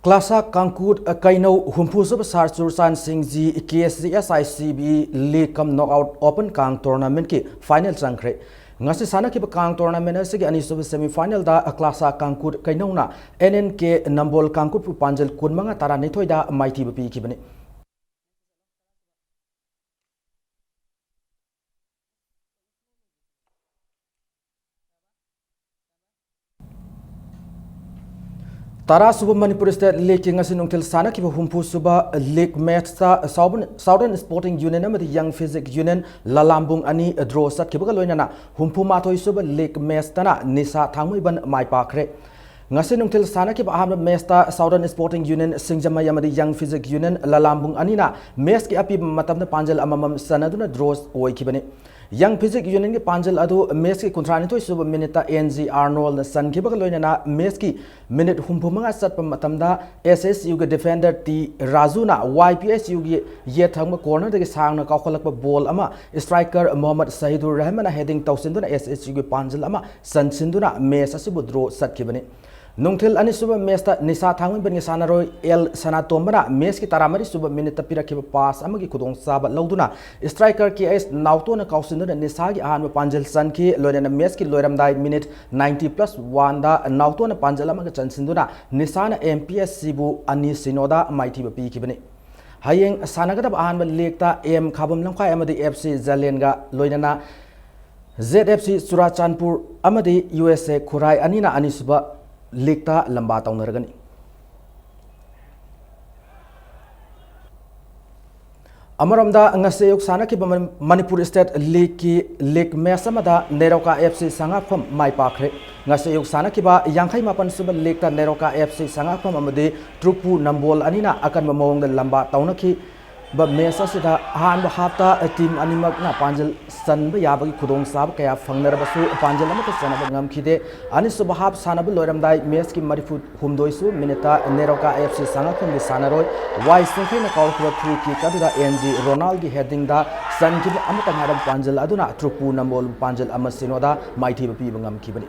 ꯀ꯭ꯂꯥꯁꯥ ꯀꯥꯡꯀꯨꯠ ꯀꯩꯅꯧ ꯍꯨꯝꯐꯨꯁꯨꯕ ꯁꯥꯔ ꯆꯨꯔꯆꯥꯟ ꯁꯤꯡ G K S G S I C B League cum Knockout Open ꯀꯥꯡ tournamentꯀꯤ final ꯆꯪꯈ꯭ꯔꯦ꯫ ꯉꯁꯤ ꯁꯥꯟꯅꯈꯤꯕ ꯀꯥꯡ tournament ꯑꯁꯤꯒꯤ ꯑꯅꯤꯁꯨꯕ semifinalꯗ ꯀ꯭ꯂꯥꯁꯥ ꯀꯥꯡꯀꯨꯠ ꯀꯩꯅꯧꯅ N N K ꯅꯝꯕꯣꯜ ꯀꯥꯡꯀꯨꯠꯄꯨ ꯄꯥꯟꯖꯜ ꯀꯨꯟꯃꯉꯥ ꯇꯔꯥꯅꯤꯊꯣꯏꯗ ꯃꯥꯏꯊꯤꯕ ꯄꯤꯈꯤꯕꯅꯤ꯫ ꯇꯔꯥ ꯁꯨꯕ ꯃꯅꯤꯄꯨꯔ ꯁ꯭ꯇꯦꯠ ꯂꯤꯒꯀꯤ ꯉꯁꯤ ꯅꯨꯡꯊꯤꯜ ꯁꯥꯟꯅꯈꯤꯕ ꯍꯨꯝꯐꯨ ꯁꯨꯕ ꯂꯤꯒ ꯃꯦꯆꯇ ꯁꯥꯎꯕꯟ-, ꯁꯥꯎꯗꯔꯟ ꯁ꯭ꯄꯣꯔꯇꯤꯡ ꯌꯨꯅꯤꯌꯟ ꯑꯃꯗꯤ ꯌꯪ ꯐꯤꯖꯤꯛ ꯌꯨꯅꯤꯌꯟ ꯂꯂꯥꯝꯕꯨꯡ ꯑꯅꯤ ꯗ꯭ꯔꯣ ꯆꯠꯈꯤꯕꯒ ꯂꯣꯏꯅꯅ ꯍꯨꯝꯐꯨ ꯃꯥꯊꯣꯏ ꯁꯨꯕ ꯂꯤꯒ ꯃꯦꯆꯇꯅ ꯅꯤꯁꯥ ꯊꯥꯡꯃꯩꯕꯟ ꯃꯥꯏ ꯄꯥꯛꯈ꯭ꯔꯦ꯫ ꯉꯁꯤ ꯅꯨꯡꯊꯤꯜ ꯁꯥꯟꯅꯈꯤꯕ ꯑꯍꯥꯟꯕ ꯃꯦꯆꯇ ꯁꯥꯎꯗꯔꯟ ꯁ꯭ꯄꯣꯔꯇꯤꯡ ꯌꯨꯅꯤꯌꯟ ꯁꯤꯡꯖꯃꯩ ꯑꯃꯗꯤ ꯌꯪ ꯐꯤꯖꯤꯛ ꯌꯨꯅꯤꯌꯟ ꯂꯂꯥꯝꯕꯨꯡ ꯑꯅꯤꯅ ꯃꯦꯆꯀꯤ ꯑꯄꯤꯕ ꯃꯇꯝꯗ ꯄꯥꯟꯖꯜ ꯑꯃꯃꯝ ꯆꯟꯅꯗꯨꯅ ꯗ꯭ꯔꯣ ꯑꯣꯏꯈꯤꯕꯅꯤ꯫ ꯌꯪ ꯐꯤꯖꯤꯛ ꯌꯨꯅꯤꯌꯟꯒꯤ ꯄꯥꯟꯖꯜ ꯑꯗꯨ ꯃꯦꯆꯀꯤ ꯀꯨꯟꯊ꯭ꯔꯥꯅꯤꯊꯣꯏ ꯁꯨꯕ ꯃꯤꯅꯤꯠꯇ ꯑꯦꯟ ꯖꯤ ꯑꯥꯔꯅꯣꯜꯅ ꯆꯟꯈꯤꯕꯒ ꯂꯣꯏꯅꯅ ꯃꯦꯆꯀꯤ ꯃꯤꯅꯤꯠ ꯍꯨꯝꯐꯨ ꯃꯉꯥ ꯆꯠꯄ ꯃꯇꯝꯗ ꯑꯦꯁ ꯑꯦꯁ ꯌꯨꯒꯤ ꯗꯤꯐꯦꯟꯗꯔ ꯇꯤ ꯔꯥꯖꯨꯅ ꯋꯥꯏ ꯄꯤ ꯑꯦꯁ ꯌꯨꯒꯤ ꯌꯦꯠ ꯊꯪꯕ ꯀꯣꯔꯅꯔꯗꯒꯤ ꯁꯥꯡꯅ ꯀꯥꯎꯈꯠꯂꯛꯄ ꯕꯣꯜ ꯑꯃ ꯁ꯭ꯇ꯭ꯔꯥꯏꯀꯔ ꯃꯣꯍꯝꯃꯗ ꯁꯍꯤꯗꯨꯔ ꯔꯍꯃꯟꯅ ꯍꯦꯗꯤꯡ ꯇꯧꯁꯤꯟꯗꯨꯅ ꯑꯦꯁ ꯑꯦꯁ ꯌꯨꯒꯤ ꯄꯥꯟꯖꯜ ꯑꯃ ꯆꯟꯁꯤꯟꯗꯨꯅ ꯃꯦꯆ ꯑꯁꯤꯕꯨ ꯗ꯭ꯔꯣ ꯆꯠꯈꯤꯕꯅꯤ꯫ ꯅꯨꯡꯊꯤꯜ ꯑꯅꯤꯁꯨꯕ ꯃꯦꯆꯇ ꯅꯤꯁꯥ ꯊꯥꯡꯃꯩꯕꯟꯒꯤ ꯁꯥꯟꯅꯔꯣꯏ ꯑꯦꯜ ꯁꯅꯥꯇꯣꯝꯕꯅ ꯃꯦꯆꯀꯤ ꯇꯔꯥꯃꯔꯤ ꯁꯨꯕ ꯃꯤꯅꯤꯠꯇ ꯄꯤꯔꯛꯈꯤꯕ ꯄꯥꯁ ꯑꯃꯒꯤ ꯈꯨꯗꯣꯡꯆꯥꯕ ꯂꯧꯗꯨꯅ ꯁ꯭ꯇ꯭ꯔꯥꯏꯀꯔ ꯀꯦ ꯑꯦꯁ ꯅꯥꯎꯇꯣꯅ ꯀꯥꯎꯁꯤꯟꯗꯨꯅ ꯅꯤꯁꯥꯒꯤ ꯑꯍꯥꯟꯕ ꯄꯥꯟꯖꯜ ꯆꯟꯈꯤ꯫ ꯂꯣꯏꯅꯅ ꯃꯦꯆꯀꯤ ꯂꯣꯏꯔꯝꯗꯥꯏ ꯃꯤꯅꯤꯠ ꯅꯥꯏꯟꯇꯤ ꯄ꯭ꯂꯁ ꯋꯥꯟꯗ ꯅꯥꯎꯇꯣꯅ ꯄꯥꯟꯖꯜ ꯑꯃꯒ ꯆꯟꯁꯤꯟꯗꯨꯅ ꯅꯤꯁꯥꯅ ꯑꯦꯝ ꯄꯤ ꯑꯦꯁ ꯁꯤꯕꯨ ꯑꯅꯤ ꯁꯤꯅꯣꯗ ꯃꯥꯏꯊꯤꯕ ꯄꯤꯈꯤꯕꯅꯤ꯫ ꯍꯌꯦꯡ ꯁꯥꯟꯅꯒꯗꯕ ꯑꯍꯥꯟꯕ ꯂꯤꯒꯇ ꯑꯦꯝ ꯈꯥꯕꯝ ꯂꯝꯈꯥꯏ ꯑꯃꯗꯤ ꯑꯦꯐ ꯁꯤ ꯖꯂꯦꯟꯒ ꯂꯣꯏꯅꯅ ꯖꯦꯗ ꯑꯦꯐ ꯁꯤ ꯆꯨꯔꯥꯆꯥꯟꯄꯨꯔ ꯑꯃꯗꯤ ꯌꯨ ꯑꯦꯁ ꯑꯦ ꯈꯨꯔꯥꯏ ꯑꯅꯤꯅ ꯑꯅꯤꯁꯨꯕ ꯂꯤꯒꯇ ꯂꯝꯕꯥ ꯇꯧꯅꯔꯒꯅꯤ꯫ ꯑꯃꯔꯣꯝꯗ ꯉꯁꯤ ꯑꯌꯨꯛ ꯁꯥꯟꯅꯈꯤꯕ ꯃꯅꯤ-, ꯃꯅꯤꯄꯨꯔ ꯁ꯭ꯇꯦꯠ ꯂꯤꯒꯀꯤ ꯂꯤꯒ ꯃꯦꯆ ꯑꯃꯗ ꯅꯦꯔꯣꯀꯥ ꯑꯦꯐ ꯁꯤ ꯁꯉꯥꯛꯐꯝ ꯃꯥꯏ ꯄꯥꯛꯈ꯭ꯔꯦ꯫ ꯉꯁꯤ ꯑꯌꯨꯛ ꯁꯥꯟꯅꯈꯤꯕ ꯌꯥꯡꯈꯩ ꯃꯥꯄꯟ ꯁꯨꯕ ꯂꯤꯒꯇ ꯅꯦꯔꯣꯀꯥ ꯑꯦꯐ ꯁꯤ ꯁꯉꯥꯛꯐꯝ ꯑꯃꯗꯤ ꯇ꯭ꯔꯨꯛꯄꯨ ꯅꯝꯕꯣꯜ ꯑꯅꯤꯅ ꯑꯀꯟꯕ ꯃꯑꯣꯡꯗ ꯂꯝꯕꯥ ꯇꯧꯅꯈꯤꯕ ꯃꯦꯆ ꯑꯁꯤꯗ ꯑꯍꯥꯟꯕ ꯍꯥꯞꯇ ꯇꯤꯝ ꯑꯅꯤꯃꯛꯅ ꯄꯥꯟꯖꯜ ꯆꯟꯕ ꯌꯥꯕꯒꯤ ꯈꯨꯗꯣꯡꯆꯥꯕ ꯀꯌꯥ ꯐꯪꯅꯔꯕꯁꯨ ꯄꯥꯟꯖꯜ ꯑꯃꯠꯇ ꯆꯟꯅꯕ ꯉꯝꯈꯤꯗꯦ꯫ ꯑꯅꯤꯁꯨꯕ ꯍꯥꯞ ꯁꯥꯟꯅꯕ ꯂꯣꯏꯔꯝꯗꯥꯏ ꯃꯦꯆꯀꯤ ꯃꯔꯤꯐꯨ ꯍꯨꯝꯗꯣꯏꯁꯨꯕ ꯃꯤꯅꯤꯠꯇ ꯅꯦꯔꯣꯀꯥ ꯑꯦꯐ ꯁꯤ ꯁꯉꯥꯛꯐꯝꯒꯤ ꯁꯥꯟꯅꯔꯣꯏ ꯋꯥꯏ ꯆꯤꯡꯈꯩꯅ ꯀꯥꯎꯔꯛꯈꯤꯕ ꯐ꯭ꯔꯤ ꯀꯤꯛ ꯑꯗꯨꯗ ꯑꯦꯟ ꯖꯤ ꯔꯣꯅꯥꯜꯒꯤ ꯍꯦꯗꯤꯡꯗ ꯆꯟꯈꯤꯕ ꯑꯃꯠꯇ ꯉꯥꯏꯔꯕ ꯄꯥꯟꯖꯜ ꯑꯗꯨꯅ ꯇ꯭ꯔꯨꯛꯄꯨ ꯅꯝꯕꯣꯜ ꯄꯥꯟꯖꯜ ꯑꯃ ꯁꯤꯅꯣꯗ ꯃꯥꯏꯊꯤꯕ ꯄꯤꯕ ꯉꯝꯈꯤꯕꯅꯤ꯫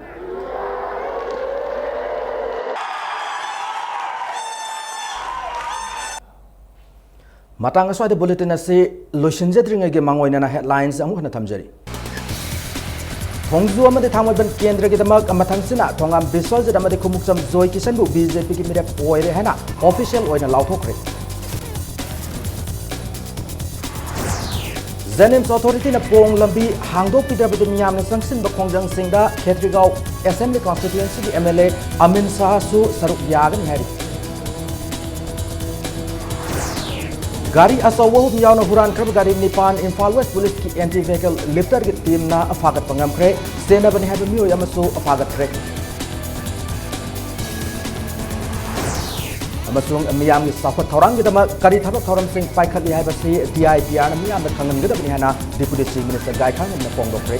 ꯃꯇꯥꯡ ꯑꯁ꯭ꯋꯥꯏꯗ ꯕꯨꯂꯦꯇꯤꯟ ꯑꯁꯤ ꯂꯣꯏꯁꯤꯟꯖꯗ꯭ꯔꯤꯉꯩꯒꯤ ꯃꯥꯡꯑꯣꯏꯅꯅ ꯍꯦꯗꯂꯥꯏꯟꯁ ꯑꯃꯨꯛ ꯍꯟꯅ ꯊꯝꯖꯔꯤ꯫ ꯊꯣꯡꯖꯨ ꯑꯃꯗꯤ ꯊꯥꯡꯃꯩꯕꯟ ꯀꯦꯟꯗ꯭ꯔꯒꯤꯗꯃꯛ ꯃꯊꯪꯁꯤꯅ ꯊꯣꯉꯥꯝ ꯕꯤꯁ꯭ꯋꯖꯤꯠ ꯑꯃꯗꯤ ꯈꯨꯃꯨꯛꯆꯝ ꯖꯣꯏ ꯀꯤꯁꯟꯕꯨ ꯕꯤ ꯖꯦ ꯄꯤꯒꯤ ꯃꯤꯔꯦꯞ ꯑꯣꯏꯔꯦ ꯍꯥꯏꯅ ꯑꯣꯐꯤꯁꯤꯌꯦꯜ ꯑꯣꯏꯅ ꯂꯥꯎꯊꯣꯛꯈ꯭ꯔꯦ꯫ ꯖꯦꯅꯤꯝꯁ ꯑꯣꯊꯣꯔꯤꯇꯤꯅ ꯄꯣꯡ ꯂꯝꯕꯤ ꯍꯥꯡꯗꯣꯛꯄꯤꯗ꯭ꯔꯕꯗꯤ ꯃꯤꯌꯥꯝꯅ ꯆꯪꯁꯤꯟꯕ ꯈꯣꯡꯖꯪꯁꯤꯡꯗ ꯈꯦꯇ꯭ꯔꯤꯒꯥꯎ ꯑꯦꯁꯦꯝꯕ꯭ꯂꯤ ꯀꯣꯟꯁꯇꯤꯇ꯭ꯌꯨꯑꯦꯟꯁꯤꯒꯤ ꯑꯦꯝ ꯑꯦꯜ ꯑꯦ ꯑꯃꯤꯟ ꯁꯥꯍꯁꯨ ꯁꯔꯨꯛ ꯌꯥꯒꯅꯤ ꯍꯥꯏꯔꯤ꯫ ꯒꯥꯔꯤ ꯑꯆꯧꯕ ꯑꯍꯨꯝ ꯌꯥꯎꯅ ꯍꯨꯔꯥꯟꯈ꯭ꯔꯕ ꯒꯥꯔꯤ ꯅꯤꯄꯥꯟ ꯏꯝꯐꯥꯜ ꯋꯦꯁ ꯄꯨꯂꯤꯁꯀꯤ ꯑꯦꯟꯇꯤ ꯚꯦꯍꯤꯀꯜ ꯂꯤꯐꯇꯔꯒꯤ ꯇꯤꯝꯅ ꯐꯥꯒꯠꯄ ꯉꯝꯈ꯭ꯔꯦ꯫ ꯁꯦꯟꯅꯕꯅꯤ ꯍꯥꯏꯕ ꯃꯤꯑꯣꯏ ꯑꯃꯁꯨ ꯐꯥꯒꯠꯈ꯭ꯔꯦ꯫ ꯑꯃꯁꯨꯡ ꯃꯤꯌꯥꯝꯒꯤ ꯆꯥꯎꯈꯠ ꯊꯧꯔꯥꯡꯒꯤꯗꯃꯛ ꯀꯔꯤ ꯊꯕꯛ ꯊꯧꯔꯝꯁꯤꯡ ꯄꯥꯏꯈꯠꯂꯤ ꯍꯥꯏꯕꯁꯤ ꯗꯤ ꯑꯥꯏ ꯄꯤ ꯑꯥꯔꯅ ꯃꯤꯌꯥꯝꯗ ꯈꯪꯍꯟꯒꯗꯕꯅꯤ ꯍꯥꯏꯅ ꯗꯤꯄꯨꯇꯤ ꯆꯤꯐ ꯃꯤꯅꯤꯁꯇꯔ ꯒꯥꯏꯈꯥꯉꯝꯅ ꯐꯣꯡꯗꯣꯛꯈ꯭ꯔꯦ꯫